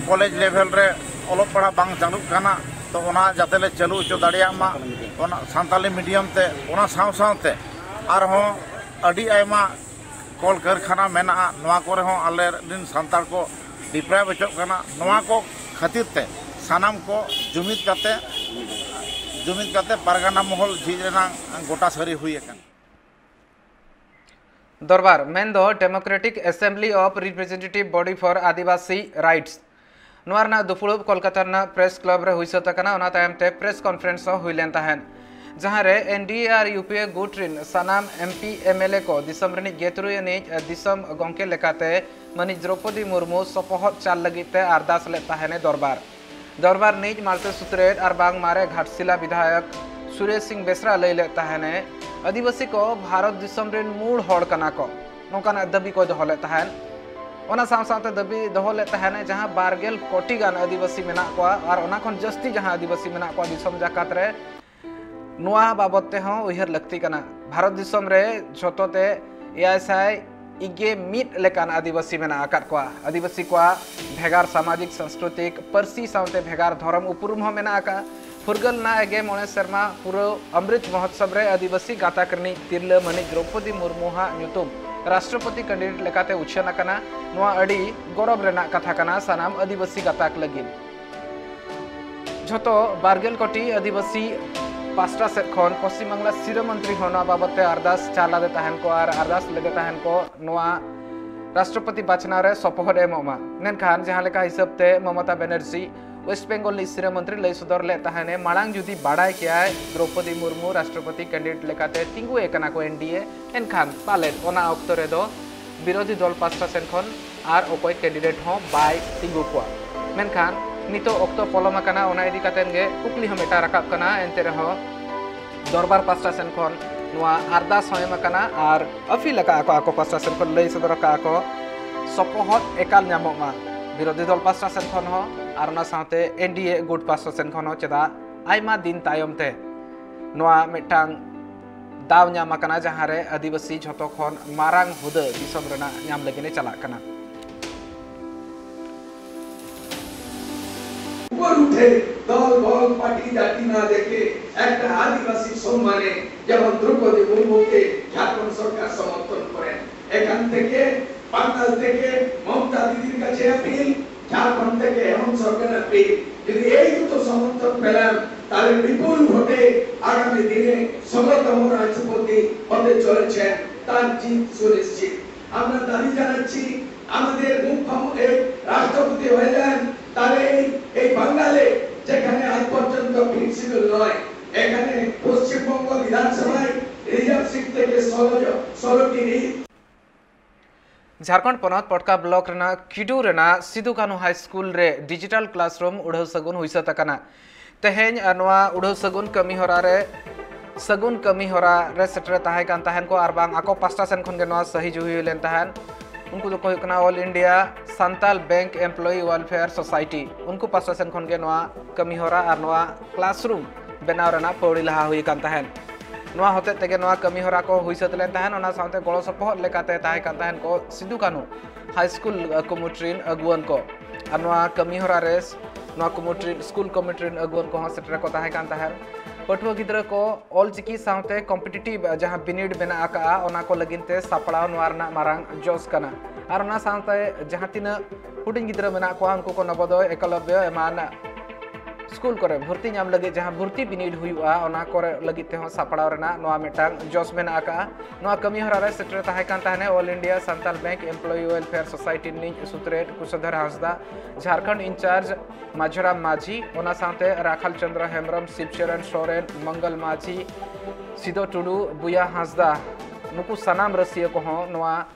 ᱠᱚᱞᱮᱡᱽ ᱞᱮᱵᱷᱮᱞ ᱨᱮ ᱚᱞᱚᱜ ᱯᱟᱲᱦᱟᱜ ᱵᱟᱝ ᱪᱟᱹᱞᱩᱜ ᱠᱟᱱᱟ᱾ ᱛᱚ ᱚᱱᱟ ᱡᱟᱛᱮ ᱞᱮ ᱪᱟᱹᱞᱩ ᱦᱚᱪᱚ ᱫᱟᱲᱮᱭᱟᱜ ᱢᱟ ᱚᱱᱟ ᱥᱟᱱᱛᱟᱞᱤ ᱢᱤᱰᱤᱭᱟᱢ ᱛᱮ, ᱚᱱᱟ ᱥᱟᱶ ᱥᱟᱶᱛᱮ ᱟᱨᱦᱚᱸ ᱟᱹᱰᱤ ᱟᱭᱢᱟ ᱠᱚᱞ ᱠᱟᱹᱨᱠᱷᱟᱱᱟ ᱢᱮᱱᱟᱜᱼᱟ, ᱱᱚᱣᱟ ᱠᱚᱨᱮ ᱦᱚᱸ ᱟᱞᱮ ᱨᱮᱱ ᱥᱟᱱᱛᱟᱲ ᱠᱚ ᱰᱤᱯᱨᱟᱭᱤᱵᱷ ᱦᱚᱪᱚᱜ ᱠᱟᱱᱟ᱾ ᱱᱚᱣᱟ ᱠᱚ ᱠᱷᱟᱹᱛᱤᱨ ᱛᱮ ᱥᱟᱱᱟᱢ ᱠᱚ ᱡᱩᱢᱤᱫ ᱠᱟᱛᱮ ᱡᱩᱢᱤᱫ ᱠᱟᱛᱮ ᱯᱟᱨᱜᱟᱱᱟ ᱢᱚᱦᱚᱞ ᱡᱷᱤᱡ ᱨᱮᱱᱟᱜ ᱜᱚᱴᱟ ᱥᱟᱹᱨᱤ ᱦᱩᱭ ᱟᱠᱟᱱᱟ᱾ ᱫᱚᱨᱵᱟᱨ ᱢᱮᱱᱫᱚ Democratic Assembly of Representative Body for Adivasi Rights, ᱱᱚᱣᱟ ᱨᱮᱱᱟᱜ ᱫᱩᱯᱩᱲᱩᱵ ᱠᱳᱞᱠᱟᱛᱟ ᱨᱮᱱᱟᱜ ᱯᱨᱮᱥ ᱠᱞᱟᱵᱽ ᱨᱮ ᱦᱩᱭ ᱥᱟᱹᱛ ᱟᱠᱟᱱᱟ᱾ ᱚᱱᱟ ᱛᱟᱭᱚᱢ ᱛᱮ ᱯᱨᱮᱥ ᱠᱚᱱᱯᱷᱟᱨᱮᱱᱥ ᱦᱚᱸ ᱦᱩᱭ ᱞᱮᱱ ᱛᱟᱦᱮᱸᱫ, ᱡᱟᱦᱟᱸ ᱨᱮ ᱮᱱ ᱰᱤ ᱮ ᱟᱨ ᱭᱩ ᱯᱤ ᱮ ᱜᱩᱴ ᱨᱮᱱ ᱥᱟᱱᱟᱢ M P M L A ᱠᱚ ᱫᱤᱥᱚᱢ ᱨᱤᱱᱤᱡ ᱜᱮᱛᱩᱨᱩᱭ ᱟᱹᱱᱤᱡ ᱫᱤᱥᱚᱢ ᱜᱚᱢᱠᱮ ᱞᱮᱠᱟᱛᱮ ᱢᱟᱹᱱᱤᱡ ᱫᱨᱚᱣᱯᱚᱫᱤ ᱢᱩᱨᱢᱩ ᱥᱚᱯᱚᱦᱚᱫ ᱪᱟᱞ ᱞᱟᱹᱜᱤᱫ ᱛᱮ ᱟᱨᱫᱟᱥ ᱞᱮᱫ ᱛᱟᱦᱮᱱᱮ ᱫᱚᱨᱵᱟᱨ᱾ ᱫᱚᱨᱵᱟᱨ ᱨᱤᱱᱤᱡ ᱢᱟᱞᱛᱮ ᱥᱩᱛᱨᱮᱛ ᱟᱨ ᱵᱟᱝ ᱢᱟᱨᱮ ᱜᱷᱟᱴᱥᱤᱞᱟ ᱵᱤᱫᱷᱟᱭᱚᱠ ᱥᱩᱨᱮᱥ ᱥᱤᱝ ᱵᱮᱥᱨᱟ ᱞᱟᱹᱭ ᱞᱮᱫ ᱛᱟᱦᱮᱱᱮ, ᱟᱹᱫᱤᱵᱟᱹᱥᱤ ᱠᱚ ᱵᱷᱟᱨᱚᱛ ᱫᱤᱥᱚᱢ ᱨᱤᱱ ᱢᱩᱲ ᱦᱚᱲ ᱠᱟᱱᱟ ᱠᱚ, ᱱᱚᱝᱠᱟᱱᱟᱜ ᱫᱟᱹᱵᱤ ᱠᱚᱭ ᱫᱚᱦᱚ ᱞᱮᱫ ᱛᱟᱦᱮᱱ᱾ ᱚᱱᱟ ᱥᱟᱶ ᱥᱟᱶᱛᱮ ᱫᱟᱹᱵᱤ ᱫᱚᱦᱚ ᱞᱮᱫ ᱛᱟᱦᱮᱱᱮ, ᱡᱟᱦᱟᱸ ᱵᱟᱨ ᱜᱮᱞ ᱠᱳᱴᱤ ᱜᱟᱱ ᱟᱹᱫᱤᱵᱟᱹᱥᱤ ᱢᱮᱱᱟᱜ ᱠᱚᱣᱟ ᱟᱨ ᱚᱱᱟ ᱠᱷᱚᱱ ᱡᱟᱹᱥᱛᱤ ᱡᱟᱦᱟᱸ ᱟᱹᱫᱤᱵᱟᱹᱥᱤ ᱢᱮᱱᱟᱜ ᱠᱚᱣᱟ ᱫᱤᱥᱚᱢ ᱡᱟᱠᱟᱛ ᱨᱮ, ᱱᱚᱣᱟ ᱵᱟᱵᱚᱛ ᱛᱮᱦᱚᱸ ᱩᱭᱦᱟᱹᱨ ᱞᱟᱹᱠᱛᱤ ᱠᱟᱱᱟ᱾ ᱵᱷᱟᱨᱚᱛ ᱫᱤᱥᱚᱢ ᱨᱮ ᱡᱷᱚᱛᱚ ᱛᱮ ᱮᱭᱟᱭ ᱥᱟᱭ ᱤᱜᱮ ᱢᱤᱫ ᱞᱮᱠᱟᱱ ᱟᱹᱫᱤᱵᱟᱹᱥᱤ ᱢᱮᱱᱟᱜ ᱟᱠᱟᱫ ᱠᱚᱣᱟ᱾ ᱟᱹᱫᱤᱵᱟᱹᱥᱤ ᱠᱚᱣᱟᱜ ᱵᱷᱮᱜᱟᱨ ᱥᱟᱢᱟᱡᱤᱠ, ᱥᱟᱝᱥᱠᱨᱤᱛᱤᱠ, ᱯᱟᱹᱨᱥᱤ ᱥᱟᱶᱛᱮ ᱵᱷᱮᱜᱟᱨ ᱫᱷᱚᱨᱚᱢ ᱩᱯᱨᱩᱢ ᱦᱚᱸ ᱢᱮᱱᱟᱜ ᱟᱠᱟᱫᱼᱟ᱾ ᱯᱷᱩᱨᱜᱟᱹᱞ ᱱᱟ ᱮᱜᱮ ᱢᱚᱬᱮ ᱥᱮᱨᱢᱟ ᱯᱩᱨᱟᱹᱣ ᱚᱢᱨᱤᱛ ᱢᱚᱦᱳᱛᱥᱚᱵ ᱨᱮ ᱟᱹᱫᱤᱵᱟᱹᱥᱤ ᱜᱟᱛᱟᱠ ᱨᱤᱱᱤᱡ ᱛᱤᱨᱞᱟᱹ ᱢᱟᱹᱱᱤᱡ ᱫᱨᱚᱣᱯᱚᱫᱤ ᱢᱩᱨᱢᱩᱣᱟᱜ ᱧᱩᱛᱩᱢ ᱨᱟᱥᱴᱨᱚᱯᱚᱛᱤ ᱠᱮᱱᱰᱤᱰᱮᱴ ᱞᱮᱠᱟᱛᱮ ᱩᱪᱷᱟᱹᱱ ᱟᱠᱟᱱᱟ᱾ ᱱᱚᱣᱟ ᱟᱹᱰᱤ ᱜᱚᱨᱚᱵᱽ ᱨᱮᱱᱟᱜ ᱠᱟᱛᱷᱟ ᱠᱟᱱᱟ ᱥᱟᱱᱟᱢ ᱟᱹᱫᱤᱵᱟᱹᱥᱤ ᱜᱟᱛᱟᱠ ᱞᱟᱹᱜᱤᱫ᱾ ᱡᱷᱚᱛᱚ ᱵᱟᱨ ᱜᱮᱞ ᱠᱳᱴᱤ ᱟᱹᱫᱤᱵᱟᱹᱥᱤ ᱯᱟᱥᱴᱟ ᱥᱮᱫ ᱠᱷᱚᱱ ᱯᱚᱥᱪᱤᱢ ᱵᱟᱝᱞᱟ ᱥᱤᱨᱟᱹ ᱢᱚᱱᱛᱨᱤ ᱦᱚᱸ ᱱᱚᱣᱟ ᱵᱟᱵᱚᱛ ᱛᱮ ᱟᱨᱫᱟᱥ ᱪᱟᱞ ᱟᱫᱮ ᱛᱟᱦᱮᱱ ᱠᱚ ᱟᱨ ᱟᱨᱫᱟᱥ ᱞᱮᱫᱮ ᱛᱟᱦᱮᱱ ᱠᱚ ᱱᱚᱣᱟ ᱨᱟᱥᱴᱨᱚᱯᱚᱛᱤ ᱵᱟᱪᱷᱱᱟᱣ ᱨᱮ ᱥᱚᱯᱚᱦᱚᱫ ᱮ ᱮᱢᱚᱜ ᱢᱟ᱾ ᱢᱮᱱᱠᱷᱟᱱ ᱡᱟᱦᱟᱸ ᱞᱮᱠᱟ ᱦᱤᱥᱟᱹᱵ ᱛᱮ ᱢᱚᱢᱚᱛᱟ ᱵᱮᱱᱟᱨᱡᱤ ᱣᱮᱥᱴ ᱵᱮᱝᱜᱚᱞ ᱨᱤᱱᱤᱡ ᱥᱤᱨᱟᱹ ᱢᱚᱱᱛᱨᱤ ᱞᱟᱹᱭ ᱥᱚᱫᱚᱨ ᱞᱮᱫ ᱛᱟᱦᱮᱱᱮ, ᱢᱟᱲᱟᱝ ᱡᱩᱫᱤ ᱵᱟᱰᱟᱭ ᱠᱮᱭᱟᱭ ᱫᱨᱚᱣᱯᱚᱫᱤ ᱢᱩᱨᱢᱩ ᱨᱟᱥᱴᱨᱚᱯᱚᱛᱤ ᱠᱮᱱᱰᱤᱰᱮᱴ ᱞᱮᱠᱟᱛᱮ ᱛᱤᱸᱜᱩ ᱟᱠᱟᱱᱟ ᱠᱚ ᱮᱱ ᱰᱤ ᱮ, ᱮᱱᱠᱷᱟᱱ ᱯᱟᱞᱮᱫ ᱚᱱᱟ ᱚᱠᱛᱚ ᱨᱮᱫᱚ ᱵᱤᱨᱳᱫᱷᱤ ᱫᱚᱞ ᱯᱟᱥᱴᱟ ᱥᱮᱱ ᱠᱷᱚᱱ ᱟᱨ ᱚᱠᱚᱭ ᱠᱮᱱᱰᱤᱰᱮᱴ ᱦᱚᱸ ᱵᱟᱭ ᱛᱤᱸᱜᱩ ᱠᱚᱣᱟ᱾ ᱢᱮᱱᱠᱷᱟᱱ ᱱᱤᱛᱚᱜ ᱚᱠᱛᱚ ᱯᱚᱞᱚᱢ ᱟᱠᱟᱱᱟ, ᱚᱱᱟ ᱤᱫᱤ ᱠᱟᱛᱮᱱ ᱜᱮ ᱠᱩᱠᱞᱤ ᱦᱚᱸ ᱢᱤᱫᱴᱟᱝ ᱨᱟᱠᱟᱵ ᱠᱟᱱᱟ᱾ ᱮᱱᱛᱮ ᱨᱮᱦᱚᱸ ᱫᱚᱨᱵᱟᱨ ᱯᱟᱥᱴᱟ ᱥᱮᱱ ᱠᱷᱚᱱ ᱱᱚᱣᱟ ᱟᱨᱫᱟᱥ ᱦᱚᱸ ᱮᱢ ᱟᱠᱟᱱᱟ ᱟᱨ ᱟᱹᱯᱤᱞ ᱟᱠᱟᱫᱼᱟ ᱠᱚ, ᱟᱠᱚ ᱯᱟᱥᱴᱟ ᱥᱮᱱ ᱠᱷᱚᱱ ᱞᱟᱹᱭ ᱥᱚᱫᱚᱨ ᱟᱠᱟᱫᱼᱟ ᱠᱚ ᱥᱚᱯᱚᱦᱚᱫ ᱮᱠᱟᱞ ᱧᱟᱢᱚᱜ ᱢᱟ ᱵᱤᱨᱳᱫᱷᱤ ᱫᱚᱞ ᱯᱟᱥᱴᱟ ᱥᱮᱱ ᱠᱷᱚᱱ ᱦᱚᱸ ᱟᱨ ᱚᱱᱟ ᱥᱟᱶᱛᱮ ᱮᱱ ᱰᱤ ᱮ ᱜᱩᱴ ᱯᱟᱥᱴᱟ ᱥᱮᱱ ᱠᱷᱚᱱ ᱦᱚᱸ᱾ ᱪᱮᱫᱟᱜ ᱟᱭᱢᱟ ᱫᱤᱱ ᱛᱟᱭᱚᱢ ᱛᱮ ᱱᱚᱣᱟ ᱢᱤᱫᱴᱟᱝ ᱫᱟᱣ ᱧᱟᱢ ᱟᱠᱟᱱᱟ, ᱡᱟᱦᱟᱸ ᱨᱮ ᱟᱹᱫᱤᱵᱟᱹᱥᱤ ᱡᱷᱚᱛᱚ ᱠᱷᱚᱱ ᱢᱟᱨᱟᱝ ᱦᱩᱫᱟᱹ ᱫᱤᱥᱚᱢ ᱨᱮᱱᱟᱜ ᱧᱟᱢ ᱞᱟᱹᱜᱤᱫ ᱮ ᱪᱟᱞᱟᱜ ᱠᱟᱱᱟ᱾ ऊपर উঠে দল বল পার্টি জাতি না দেখে একটা আদিবাসী সম্মানে যেমন দ্রৌপদী মুর্মুকে ঝাড়খণ্ড সরকার সমর্থন করেন, এখান থেকে বাঙাল থেকে মমতা দিদির কাছে আপিল, ঝাড়খণ্ড থেকে হেমন্ত সরকার আপিল। যদি এই দুটো সমর্থন পেলাম, তাহলে বিপুল ভোটে আগামী দিনে ষোলোতম রাষ্ট্রপতি হতে চলেছেন, তার জিত সুনিশ্চিত। আমরা দাবি জানাচ্ছি, আমাদের মুখ্যমন্ত্রী রাষ্ট্রপতি হয়ে যান, তাহলে এই এই বাঙালে যেখানে আজ পর্যন্ত ফিক্সড নয়, এখানে পশ্চিমবঙ্গ বিধানসভায় রিজার্ভ সিট থেকে ষোলো জন- ষোলোটি রি- ᱡᱷᱟᱲᱠᱷᱚᱸᱰ ᱯᱚᱱᱚᱛ ᱯᱚᱴᱠᱟ ᱵᱞᱚᱠ ᱨᱮᱱᱟᱜ ᱠᱤᱰᱩ ᱨᱮᱱᱟᱜ ᱥᱤᱫᱩ ᱠᱟᱹᱱᱦᱩ ᱦᱟᱭ ᱥᱠᱩᱞ ᱨᱮ ᱰᱤᱡᱤᱴᱟᱞ ᱠᱞᱟᱥᱨᱩᱢ ᱩᱰᱷᱟᱹᱣ ᱥᱟᱹᱜᱩᱱ ᱦᱩᱭ ᱥᱟᱹᱛ ᱟᱠᱟᱱᱟ᱾ ᱛᱮᱦᱮᱧ ᱱᱚᱣᱟ ᱩᱰᱷᱟᱹᱣ ᱥᱟᱹᱜᱩᱱ ᱠᱟᱹᱢᱤ ᱦᱚᱨᱟ ᱨᱮ ᱥᱟᱹᱜᱩᱱ ᱠᱟᱹᱢᱤ ᱦᱚᱨᱟ ᱨᱮ ᱥᱮᱴᱮᱨ ᱛᱟᱦᱮᱸ ᱠᱟᱱ ᱛᱟᱦᱮᱱ ᱠᱚ ᱟᱨ ᱵᱟᱝ ᱟᱠᱚ ᱯᱟᱥᱴᱟ ᱥᱮᱱ ᱠᱷᱚᱱ ᱜᱮ ᱱᱚᱣᱟ ᱥᱟᱹᱦᱤ ᱡᱩᱦᱤ ᱦᱩᱭ ᱞᱮᱱ ᱛᱟᱦᱮᱸᱱ᱾ ᱩᱱᱠᱩ ᱫᱚᱠᱚ ᱦᱩᱭᱩᱜ ᱠᱟᱱᱟ All India Santal Bank Employee Welfare Society᱾ ᱩᱱᱠᱩ ᱯᱟᱥᱴᱟ ᱥᱮᱱ ᱠᱷᱚᱱ ᱜᱮ ᱱᱚᱣᱟ ᱠᱟᱹᱢᱤ ᱦᱚᱨᱟ ᱟᱨ ᱱᱚᱣᱟ ᱠᱞᱟᱥᱨᱩᱢ ᱵᱮᱱᱟᱣ ᱨᱮᱱᱟᱜ ᱯᱟᱹᱣᱲᱤ ᱞᱟᱦᱟ ᱦᱩᱭ ᱟᱠᱟᱱ ᱛᱟᱦᱮᱸᱱ᱾ ᱱᱚᱣᱟ ᱦᱚᱛᱮᱡ ᱛᱮᱜᱮ ᱱᱚᱣᱟ ᱠᱟᱹᱢᱤ ᱦᱚᱨᱟ ᱠᱚ ᱦᱩᱭ ᱥᱟᱹᱛ ᱞᱮᱱ ᱛᱟᱦᱮᱸᱱ᱾ ᱚᱱᱟ ᱥᱟᱶᱛᱮ ᱜᱚᱲᱚ ᱥᱚᱯᱚᱦᱚᱫ ᱞᱮᱠᱟᱛᱮ ᱛᱟᱦᱮᱸ ᱠᱟᱱ ᱛᱟᱦᱮᱸᱱ ᱠᱚ ᱥᱤᱫᱩ ᱠᱟᱹᱱᱦᱩ ᱦᱟᱭ ᱥᱠᱩᱞ ᱠᱚᱢᱤᱴᱤ ᱨᱮᱱ ᱟᱹᱜᱩᱣᱟᱹᱱ ᱠᱚ᱾ ᱟᱨ ᱱᱚᱣᱟ ᱠᱟᱹᱢᱤ ᱦᱚᱨᱟ ᱨᱮ ᱱᱚᱣᱟ ᱠᱚᱢᱤᱴᱤ ᱨᱮᱱ, ᱥᱠᱩᱞ ᱠᱚᱢᱤᱴᱤ ᱨᱮᱱ ᱟᱹᱜᱩᱣᱟᱹᱱ ᱠᱚᱦᱚᱸ ᱥᱮᱴᱮᱨ ᱠᱚ ᱛᱟᱦᱮᱸ ᱠᱟᱱ ᱛᱟᱦᱮᱸᱱ᱾ ᱯᱟᱹᱴᱷᱩᱣᱟᱹ ᱜᱤᱫᱽᱨᱟᱹ ᱠᱚ ᱚᱞᱪᱤᱠᱤ ᱥᱟᱶᱛᱮ ᱠᱚᱢᱯᱤᱴᱤᱴᱤᱵᱷ ᱡᱟᱦᱟᱸ ᱵᱤᱱᱤᱰ ᱢᱮᱱᱟᱜ ᱟᱠᱟᱫᱼᱟ, ᱚᱱᱟ ᱠᱚ ᱞᱟᱹᱜᱤᱫ ᱛᱮ ᱥᱟᱯᱲᱟᱣ ᱱᱚᱣᱟ ᱨᱮᱱᱟᱜ ᱢᱟᱨᱟᱝ ᱡᱚᱥ ᱠᱟᱱᱟ᱾ ᱟᱨ ᱚᱱᱟ ᱥᱟᱶᱛᱮ ᱡᱟᱦᱟᱸ ᱛᱤᱱᱟᱹᱜ ᱦᱩᱰᱤᱧ ᱜᱤᱫᱽᱨᱟᱹ ᱢᱮᱱᱟᱜ ᱠᱚᱣᱟ, ᱩᱱᱠᱩ ᱠᱚ ᱱᱚᱵᱚᱫᱚᱭ, ᱮᱠᱞᱚᱵᱽᱭᱚ ᱮᱢᱟᱱ ᱥᱠᱩᱞ ᱠᱚᱨᱮ ᱵᱷᱚᱨᱛᱤ ᱧᱟᱢ ᱞᱟᱹᱜᱤᱫ ᱡᱟᱦᱟᱸ ᱵᱷᱚᱨᱛᱤ ᱵᱤᱱᱤᱰ ᱦᱩᱭᱩᱜᱼᱟ, ᱚᱱᱟ ᱠᱚᱨᱮ ᱞᱟᱹᱜᱤᱫ ᱛᱮᱦᱚᱸ ᱥᱟᱯᱲᱟᱣ ᱨᱮᱱᱟᱜ ᱱᱚᱣᱟ ᱢᱤᱫᱴᱟᱝ ᱡᱚᱥ ᱢᱮᱱᱟᱜ ᱟᱠᱟᱫᱼᱟ᱾ ᱱᱚᱣᱟ ᱠᱟᱹᱢᱤ ᱦᱚᱨᱟ ᱨᱮ ᱥᱮᱴᱮᱨ ᱛᱟᱦᱮᱸ ᱠᱟᱱ ᱛᱟᱦᱮᱱᱟ All India Santal Bank Employee Welfare Society ᱨᱤᱱᱤᱡ ᱥᱩᱛᱨᱮᱛ ᱠᱩᱥᱟᱫᱷᱚᱨ ᱦᱟᱸᱥᱫᱟ, ᱡᱷᱟᱲᱠᱷᱚᱸᱰ ᱤᱱᱪᱟᱨᱡᱽ ᱢᱟᱡᱷᱚᱨᱟᱢ ᱢᱟᱹᱡᱷᱤ, ᱚᱱᱟ ᱥᱟᱶᱛᱮ ᱨᱟᱠᱷᱟᱞ ᱪᱚᱸᱫᱽᱨᱚ ᱦᱮᱢᱵᱨᱚᱢ, ᱥᱤᱵᱪᱚᱨᱚᱱ ᱥᱚᱨᱮᱱ, ᱢᱚᱝᱜᱚᱞ ᱢᱟᱹᱡᱷᱤ, ᱥᱤᱫᱚ ᱴᱩᱰᱩ, ᱵᱩᱭᱟ ᱦᱟᱸᱥᱫᱟ, ᱱᱩᱠᱩ ᱥᱟᱱᱟᱢ ᱨᱟᱹᱥᱤᱭᱟᱹ ᱠᱚᱦᱚᱸ ᱱᱚᱣᱟ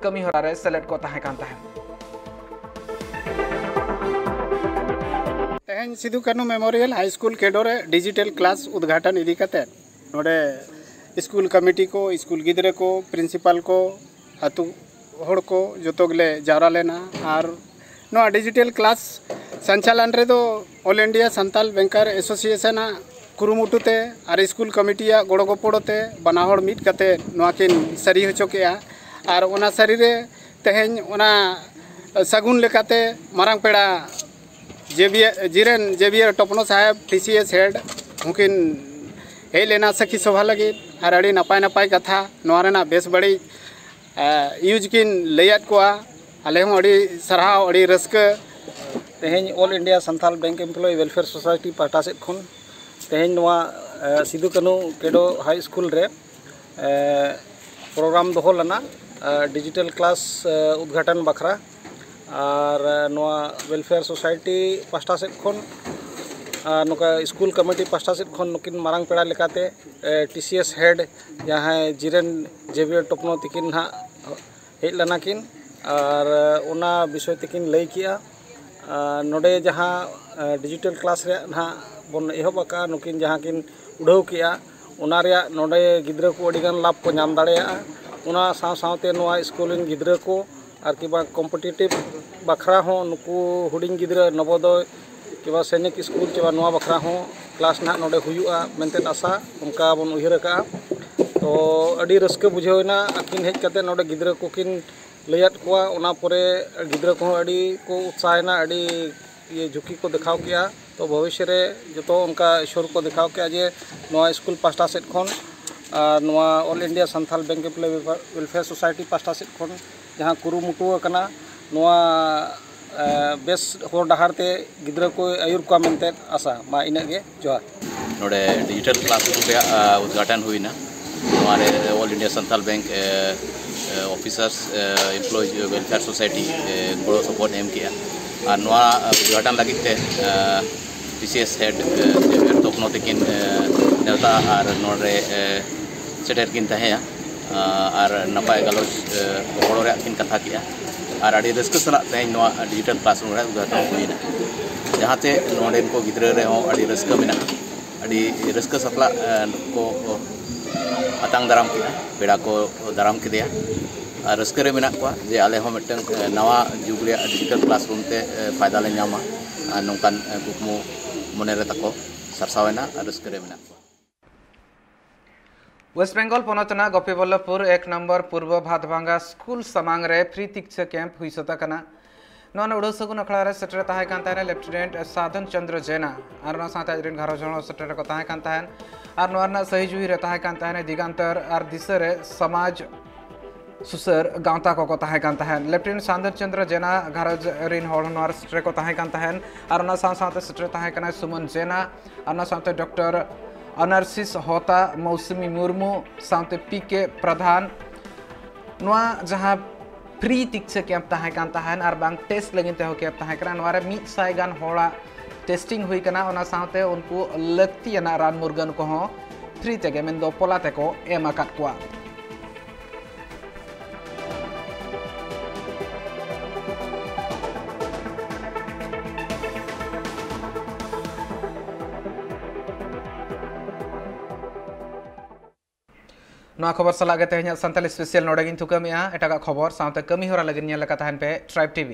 ᱠᱟᱹᱢᱤ ᱦᱚᱨᱟ ᱨᱮ ᱥᱮᱞᱮᱫ ᱠᱚ ᱛᱟᱦᱮᱸ ᱠᱟᱱ ᱛᱟᱦᱮᱸᱫ᱾ ᱛᱮᱦᱮᱧ ᱥᱤᱫᱩ ᱠᱟᱹᱱᱦᱩ ᱢᱮᱢᱳᱨᱤᱭᱟᱞ ᱦᱟᱭ ᱥᱠᱩᱞ ᱠᱮᱰᱳ ᱨᱮ ᱰᱤᱡᱤᱴᱟᱞ ᱠᱞᱟᱥ ᱩᱫᱽᱜᱷᱟᱴᱚᱱ ᱤᱫᱤ ᱠᱟᱛᱮ ᱱᱚᱰᱮ ᱥᱠᱩᱞ ᱠᱚᱢᱤᱴᱤ ᱠᱚ, ᱥᱠᱩᱞ ᱜᱤᱫᱽᱨᱟᱹ ᱠᱚ, ᱯᱨᱤᱱᱥᱤᱯᱟᱞ ᱠᱚ, ᱟᱹᱛᱩ ᱦᱚᱲ ᱠᱚ ᱡᱚᱛᱚ ᱜᱮᱞᱮ ᱡᱟᱣᱨᱟ ᱞᱮᱱᱟ᱾ ᱟᱨ ᱱᱚᱣᱟ ᱰᱤᱡᱤᱴᱟᱞ ᱠᱞᱟᱥ ᱥᱚᱧᱪᱟᱞᱚᱱ ᱨᱮᱫᱚ All India Santal Banker Association ᱟᱜ ᱠᱩᱨᱩᱢᱩᱴᱩ ᱛᱮ ᱟᱨ ᱥᱠᱩᱞ ᱠᱚᱢᱤᱴᱤᱭᱟᱜ ᱜᱚᱲᱚ ᱜᱚᱯᱚᱲᱚ ᱛᱮ ᱵᱟᱱᱟ ᱦᱚᱲ ᱢᱤᱫ ᱠᱟᱛᱮ ᱱᱚᱣᱟ ᱠᱤᱱ ᱥᱟᱹᱨᱤ ᱦᱚᱪᱚ ᱠᱮᱜᱼᱟ᱾ ᱟᱨ ᱚᱱᱟ ᱥᱟᱹᱨᱤ ᱨᱮ ᱛᱮᱦᱮᱧ ᱚᱱᱟ ᱥᱟᱹᱜᱩᱱ ᱞᱮᱠᱟᱛᱮ ᱢᱟᱨᱟᱝ ᱯᱮᱲᱟ ᱡᱮᱵᱤᱭᱟᱨ, ᱡᱤᱨᱮᱱ ᱡᱮᱵᱤᱭᱟᱨ ᱴᱚᱯᱱᱚ ᱥᱟᱦᱮᱵᱽ, ᱴᱤ ᱥᱤ ᱮᱥ ᱦᱮᱰ, ᱩᱱᱠᱤᱱ ᱦᱮᱡ ᱞᱮᱱᱟ ᱥᱟᱹᱠᱷᱤ ᱥᱚᱵᱷᱟ ᱞᱟᱹᱜᱤᱫ᱾ ᱟᱨ ᱟᱹᱰᱤ ᱱᱟᱯᱟᱭ ᱱᱟᱯᱟᱭ ᱠᱟᱛᱷᱟ, ᱱᱚᱣᱟ ᱨᱮᱱᱟᱜ ᱵᱮᱥ ᱵᱟᱹᱲᱤᱡ ᱤᱭᱩᱡᱽ ᱠᱤᱱ ᱞᱟᱹᱭᱟᱫ ᱠᱚᱣᱟ᱾ ᱟᱞᱮ ᱦᱚᱸ ᱟᱹᱰᱤ ᱥᱟᱨᱦᱟᱣ, ᱟᱹᱰᱤ ᱨᱟᱹᱥᱠᱟᱹ᱾ ᱛᱮᱦᱮᱧ All India Santal Bank Employee Welfare Society ᱯᱟᱦᱴᱟ ᱥᱮᱫ ᱠᱷᱚᱱ ᱛᱮᱦᱮᱧ ᱱᱚᱣᱟ, ᱮ, ᱥᱤᱫᱩ ᱠᱟᱹᱱᱦᱩ ᱠᱮᱰᱳ ᱦᱟᱭ ᱥᱠᱩᱞ ᱨᱮ, ᱮ, ᱯᱨᱳᱜᱨᱟᱢ ᱫᱚᱦᱚ ᱞᱮᱱᱟ, ᱮ, ᱰᱤᱡᱤᱴᱟᱞ ᱠᱞᱟᱥ, ᱮ, ᱩᱫᱽᱜᱷᱟᱴᱚᱱ ᱵᱟᱠᱷᱨᱟ᱾ ᱟᱨ, ᱮ, ᱱᱚᱣᱟ ᱣᱮᱞᱯᱷᱮᱭᱟᱨ ᱥᱳᱥᱟᱭᱴᱤ ᱯᱟᱦᱴᱟ ᱥᱮᱫ ᱠᱷᱚᱱ ᱟᱨ ᱱᱚᱝᱠᱟ ᱥᱠᱩᱞ ᱠᱚᱢᱤᱴᱤ ᱯᱟᱦᱴᱟ ᱥᱮᱫ ᱠᱷᱚᱱ ᱱᱩᱠᱤᱱ ᱢᱟᱨᱟᱝ ᱯᱮᱲᱟ ᱞᱮᱠᱟᱛᱮ, ᱮ, ᱴᱤ ᱥᱤ ᱮᱥ ᱦᱮᱰ ᱡᱟᱦᱟᱸᱭ ᱡᱤᱨᱮᱱ ᱡᱮᱵᱤᱭᱟᱨ ᱴᱚᱯᱱᱚ ᱛᱤᱠᱤᱱ ᱱᱟᱦᱟᱜ ᱦᱮᱡ ᱞᱮᱱᱟ ᱠᱤᱱ ᱟᱨ ᱚᱱᱟ ᱵᱤᱥᱚᱭ ᱛᱮᱠᱤᱱ ᱞᱟᱹᱭ ᱠᱮᱜᱼᱟ᱾ ᱟᱨ ᱱᱚᱰᱮ ᱡᱟᱦᱟᱸ ᱰᱤᱡᱤᱴᱟᱞ ᱠᱞᱟᱥ ᱨᱮᱭᱟᱜ ᱱᱟᱦᱟᱜ ᱵᱚᱱ ᱮᱦᱚᱵ ᱟᱠᱟᱫᱼᱟ, ᱱᱩᱠᱤᱱ ᱡᱟᱦᱟᱸ ᱠᱤᱱ ᱩᱰᱷᱟᱹᱣ ᱠᱮᱜᱼᱟ, ᱚᱱᱟ ᱨᱮᱭᱟᱜ ᱱᱚᱰᱮ ᱜᱤᱫᱽᱨᱟᱹ ᱠᱚ ᱟᱹᱰᱤᱜᱟᱱ ᱞᱟᱵᱷ ᱠᱚ ᱧᱟᱢ ᱫᱟᱲᱮᱭᱟᱜᱼᱟ᱾ ᱚᱱᱟ ᱥᱟᱶ ᱥᱟᱶᱛᱮ ᱱᱚᱣᱟ ᱥᱠᱩᱞ ᱨᱮᱱ ᱜᱤᱫᱽᱨᱟᱹ ᱠᱚ ᱟᱨ ᱠᱤ ᱵᱟᱝ ᱠᱚᱢᱯᱤᱴᱤᱴᱤᱵᱷ ᱵᱟᱠᱷᱨᱟ ᱦᱚᱸ ᱱᱩᱠᱩ ᱦᱩᱰᱤᱧ ᱜᱤᱫᱽᱨᱟᱹ ᱱᱚᱵᱳᱫᱚᱭ ᱠᱤ ᱵᱟᱝ ᱥᱚᱭᱱᱤᱠ ᱥᱠᱩᱞ ᱠᱤ ᱵᱟᱝ ᱱᱚᱣᱟ ᱵᱟᱠᱷᱨᱟ ᱦᱚᱸ ᱠᱞᱟᱥ ᱱᱟᱦᱟᱜ ᱱᱚᱰᱮ ᱦᱩᱭᱩᱜᱼᱟ ᱢᱮᱱᱛᱮ ᱟᱥᱟ ᱚᱱᱠᱟ ᱵᱚᱱ ᱩᱭᱦᱟᱹᱨ ᱟᱠᱟᱫᱼᱟ᱾ ᱛᱚ ᱟᱹᱰᱤ ᱨᱟᱹᱥᱠᱟᱹ ᱵᱩᱡᱷᱟᱹᱣ ᱮᱱᱟ ᱟᱹᱠᱤᱱ ᱦᱮᱡ ᱠᱟᱛᱮ ᱱᱚᱰᱮ ᱜᱤᱫᱽᱨᱟᱹ ᱠᱚᱠᱤᱱ ᱞᱟᱹᱭᱟᱫ ᱠᱚᱣᱟ, ᱚᱱᱟ ᱯᱚᱨᱮ ᱜᱤᱫᱽᱨᱟᱹ ᱠᱚᱦᱚᱸ ᱟᱹᱰᱤ ᱠᱚ ᱩᱛᱥᱟᱦᱮᱱᱟ, ᱟᱹᱰᱤ ᱤᱭᱟᱹ ᱡᱷᱩᱸᱠᱤ ᱠᱚ ᱫᱮᱠᱷᱟᱣ ᱠᱮᱜᱼᱟ᱾ ᱛᱚ ᱵᱷᱚᱵᱤᱥᱥᱚ ᱨᱮ ᱡᱚᱛᱚ ᱚᱱᱠᱟ ᱤᱥᱚᱨ ᱠᱚ ᱫᱮᱠᱷᱟᱣ ᱠᱮᱜᱼᱟ ᱡᱮ ᱱᱚᱣᱟ ᱥᱠᱩᱞ ᱯᱟᱥᱴᱟ ᱥᱮᱫ ᱠᱷᱚᱱ ᱟᱨ ᱱᱚᱣᱟ all India Santhal bank employee welfare society ᱯᱟᱥᱴᱟ ᱥᱮᱫ ᱠᱷᱚᱱ ᱡᱟᱦᱟᱸ ᱠᱩᱨᱩᱢᱩᱴᱩ ᱟᱠᱟᱱᱟ, ᱱᱚᱣᱟ ᱮ, ᱵᱮᱥ ᱦᱚᱨ ᱰᱟᱦᱟᱨ ᱛᱮ ᱜᱤᱫᱽᱨᱟᱹ ᱠᱚᱭ ᱟᱹᱭᱩᱨ ᱠᱚᱣᱟ ᱢᱮᱱᱛᱮ ᱟᱥᱟ᱾ ᱢᱟ ᱤᱱᱟᱹᱜ ᱜᱮ, ᱡᱚᱦᱟᱨ᱾ ᱱᱚᱰᱮ ᱰᱤᱡᱤᱴᱟᱞ ᱠᱞᱟᱥᱨᱩᱢ ᱨᱮᱭᱟᱜ ᱟ, ᱩᱫᱽᱜᱷᱟᱴᱚᱱ ᱦᱩᱭᱱᱟ᱾ ᱱᱚᱣᱟ ᱨᱮ ᱚᱞ ᱤᱱᱰᱤᱭᱟ ᱥᱟᱱᱛᱷᱟᱞ ᱵᱮᱝᱠ ᱮ, ᱮ, ᱚᱯᱷᱤᱥᱟᱨᱥ ᱮ, ᱮᱢᱯᱞᱚᱭᱤᱡᱽ ᱣᱮᱞᱯᱷᱮᱭᱟᱨ ᱥᱳᱥᱟᱭᱴᱤ ᱮ, ᱜᱚᱲᱚ ᱥᱚᱯᱚᱦᱚᱫ ᱮᱢ ᱠᱮᱜᱼᱟ᱾ ᱟᱨ ᱱᱚᱣᱟ ᱩᱫᱽᱜᱷᱟᱴᱚᱱ ᱞᱟᱹᱜᱤᱫ ᱛᱮ ᱮ, ᱯᱤ ᱥᱤ ᱮᱥ ᱦᱮᱰ ᱮ, ᱫᱮᱵᱮᱨ ᱛᱚᱯᱱᱚ ᱛᱟᱹᱠᱤᱱ ᱮ, ᱱᱮᱣᱛᱟ ᱟᱨ ᱱᱚᱰᱮ ᱮ, ᱥᱮᱴᱮᱨ ᱠᱤᱱ ᱛᱟᱦᱮᱸᱭᱟ᱾ ᱟᱨ ᱱᱟᱯᱟᱭ ᱜᱟᱞᱚᱪ ᱮ, ᱜᱚᱲᱚ ᱨᱮᱭᱟᱜ ᱠᱤᱱ ᱠᱟᱛᱷᱟ ᱠᱮᱜᱼᱟ᱾ ᱟᱨ ᱟᱹᱰᱤ ᱨᱟᱹᱥᱠᱟᱹ ᱥᱟᱞᱟᱜ ᱛᱮᱦᱮᱧ ᱱᱚᱣᱟ ᱰᱤᱡᱤᱴᱟᱞ ᱠᱞᱟᱥᱨᱩᱢ ᱨᱮ ᱩᱫᱽᱜᱷᱟᱴᱚᱱ ᱦᱩᱭᱮᱱᱟ, ᱡᱟᱦᱟᱸᱛᱮ ᱱᱚᱰᱮᱱ ᱠᱚ ᱜᱤᱫᱽᱨᱟᱹ ᱨᱮᱦᱚᱸ ᱟᱹᱰᱤ ᱨᱟᱹᱥᱠᱟᱹ ᱢᱮᱱᱟᱜᱼᱟ᱾ ᱟᱹᱰᱤ ᱨᱟᱹᱥᱠᱟᱹ ᱥᱟᱛᱞᱟᱜ ᱮ, ᱠᱚ ᱟᱛᱟᱝ ᱫᱟᱨᱟᱢ ᱠᱮᱜᱼᱟ, ᱯᱮᱲᱟ ᱠᱚ ᱫᱟᱨᱟᱢ ᱠᱮᱫᱮᱭᱟ᱾ ᱟᱨ ᱨᱟᱹᱥᱠᱟᱹ ᱨᱮ ᱢᱮᱱᱟᱜ ᱠᱚᱣᱟ ᱡᱮ ᱟᱞᱮ ᱦᱚᱸ ᱢᱤᱫᱴᱟᱝ ᱮ, ᱱᱟᱣᱟ ᱡᱩᱜᱽ ᱨᱮᱭᱟᱜ ᱰᱤᱡᱤᱴᱟᱞ ᱠᱞᱟᱥᱨᱩᱢ ᱛᱮ ᱮ, ᱯᱷᱟᱭᱫᱟ ᱞᱮ ᱧᱟᱢᱟ᱾ ᱟᱨ ᱱᱚᱝᱠᱟᱱ ᱮ, ᱠᱩᱠᱢᱩ ᱢᱚᱱᱮ ᱨᱮ ᱛᱟᱠᱚ ᱥᱟᱨᱥᱟᱣ ᱮᱱᱟ ᱟᱨ ᱨᱟᱹᱥᱠᱟᱹ ᱨᱮ ᱢᱮᱱᱟᱜ ᱠᱚᱣᱟ᱾ ᱳᱭᱮᱥᱴ ᱵᱮᱝᱜᱚᱞ ᱯᱚᱱᱚᱛ ᱨᱮᱱᱟᱜ ᱜᱳᱯᱤᱵᱚᱞᱞᱚᱵᱷᱯᱩᱨ ᱮᱠ ᱱᱚᱢᱵᱚᱨ ᱯᱩᱨᱵᱚ ᱵᱷᱟᱫᱽᱵᱷᱟᱝᱜᱟ ᱥᱠᱩᱞ ᱥᱟᱢᱟᱝ ᱨᱮ ᱯᱷᱨᱤ ᱛᱤᱠᱪᱷᱟᱹ ᱠᱮᱢᱯ ᱦᱩᱭ ᱥᱟᱹᱛ ᱟᱠᱟᱱᱟ᱾ ᱱᱚᱣᱟ ᱩᱰᱟᱹᱣ ᱥᱟᱹᱜᱩᱱ ᱟᱠᱷᱲᱟ ᱨᱮ ᱥᱮᱴᱮᱨ ᱛᱟᱦᱮᱸ ᱠᱟᱱ ᱛᱟᱦᱮᱱᱟ ᱞᱮᱯᱷᱴᱤᱱᱮᱱᱴ ᱥᱟᱫᱷᱚᱱ ᱪᱚᱸᱫᱽᱨᱚ ᱡᱮᱱᱟ ᱟᱨ ᱚᱱᱟ ᱥᱟᱶᱛᱮ ᱟᱡ ᱨᱮᱱ ᱜᱷᱟᱨᱚᱸᱡᱽ ᱦᱚᱲ ᱦᱚᱸ ᱥᱮᱴᱮᱨ ᱠᱚ ᱛᱟᱦᱮᱸ ᱠᱟᱱ ᱛᱟᱦᱮᱱ᱾ ᱟᱨ ᱱᱚᱣᱟ ᱨᱮᱱᱟᱜ ᱥᱟᱹᱦᱤ ᱡᱩᱦᱤ ᱨᱮ ᱛᱟᱦᱮᱸ ᱠᱟᱱ ᱛᱟᱦᱮᱱᱟ ᱫᱤᱜᱟᱱᱛᱚᱨ ᱟᱨ ᱫᱤᱥᱟᱹ ᱨᱮ ᱥᱚᱢᱟᱡᱽ ᱥᱩᱥᱟᱹᱨ ᱜᱟᱶᱛᱟ ᱠᱚᱠᱚ ᱛᱟᱦᱮᱸ ᱠᱟᱱ ᱛᱟᱦᱮᱸᱫ᱾ ᱞᱮᱯᱷᱴᱤᱱᱮᱱᱴ ᱥᱟᱱᱫᱚᱨ ᱪᱚᱸᱫᱽᱨᱚ ᱡᱮᱱᱟ ᱜᱷᱟᱨᱚᱸᱡᱽ ᱨᱤᱱ ᱦᱚᱲ ᱱᱚᱣᱟ ᱨᱮ ᱥᱮᱴᱮᱨ ᱠᱚ ᱛᱟᱦᱮᱸ ᱠᱟᱱ ᱛᱟᱦᱮᱸᱫ ᱟᱨ ᱚᱱᱟ ᱥᱟᱶ ᱥᱟᱶᱛᱮ ᱥᱮᱴᱮᱨ ᱛᱟᱦᱮᱸ ᱠᱟᱱᱟᱭ ᱥᱩᱢᱚᱱ ᱡᱮᱱᱟ ᱟᱨ ᱚᱱᱟ ᱥᱟᱶᱛᱮ ᱰᱚᱠᱴᱚᱨ ᱟᱱᱟᱨᱥᱤᱥ ᱦᱚᱛᱟ, ᱢᱳᱣᱥᱩᱢᱤ ᱢᱩᱨᱢᱩ ᱥᱟᱶᱛᱮ ᱯᱤ ᱠᱮ ᱯᱨᱟᱫᱷᱟᱱ᱾ ᱱᱚᱣᱟ ᱡᱟᱦᱟᱸ ᱯᱷᱨᱤ ᱛᱤᱠᱪᱷᱟᱹ ᱠᱮᱢᱯ ᱛᱟᱦᱮᱸ ᱠᱟᱱ ᱛᱟᱦᱮᱸᱫ ᱟᱨ ᱵᱟᱝ ᱴᱮᱥᱴ ᱞᱟᱹᱜᱤᱫ ᱛᱮᱦᱚᱸ ᱠᱮᱢᱯ ᱛᱟᱦᱮᱸ ᱠᱟᱱᱟ, ᱱᱚᱣᱟ ᱨᱮ ᱢᱤᱫ ᱥᱟᱭ ᱜᱟᱱ ᱦᱚᱲᱟᱜ ᱴᱮᱥᱴᱤᱝ ᱦᱩᱭ ᱠᱟᱱᱟ᱾ ᱚᱱᱟ ᱥᱟᱶᱛᱮ ᱩᱱᱠᱩ ᱞᱟᱹᱠᱛᱤᱭᱟᱱᱟᱜ ᱨᱟᱱ ᱢᱩᱨᱜᱟᱹᱱ ᱠᱚᱦᱚᱸ ᱯᱷᱨᱤ ᱛᱮᱜᱮ, ᱢᱮᱱᱫᱚ ᱯᱚᱞᱟ ᱛᱮᱠᱚ ᱮᱢ ᱟᱠᱟᱫ ᱠᱚᱣᱟ᱾ ᱱᱚᱣᱟ ᱠᱷᱚᱵᱚᱨ ᱥᱟᱞᱟᱜ ᱜᱮ ᱛᱮᱦᱮᱧᱟᱜ ᱥᱟᱱᱛᱟᱲᱤ ᱥᱯᱮᱥᱟᱞ ᱱᱚᱰᱮ ᱜᱤᱧ ᱛᱷᱩᱠᱟᱹᱢᱮᱜᱼᱟ᱾ ᱮᱴᱟᱜᱟᱜ ᱠᱷᱚᱵᱚᱨ ᱥᱟᱶᱛᱮ ᱠᱟᱹᱢᱤ ᱦᱚᱨᱟ ᱞᱟᱹᱜᱤᱫ ᱧᱮᱞ ᱞᱮᱠᱟ ᱛᱟᱦᱮᱱ ᱯᱮ Tribe TV᱾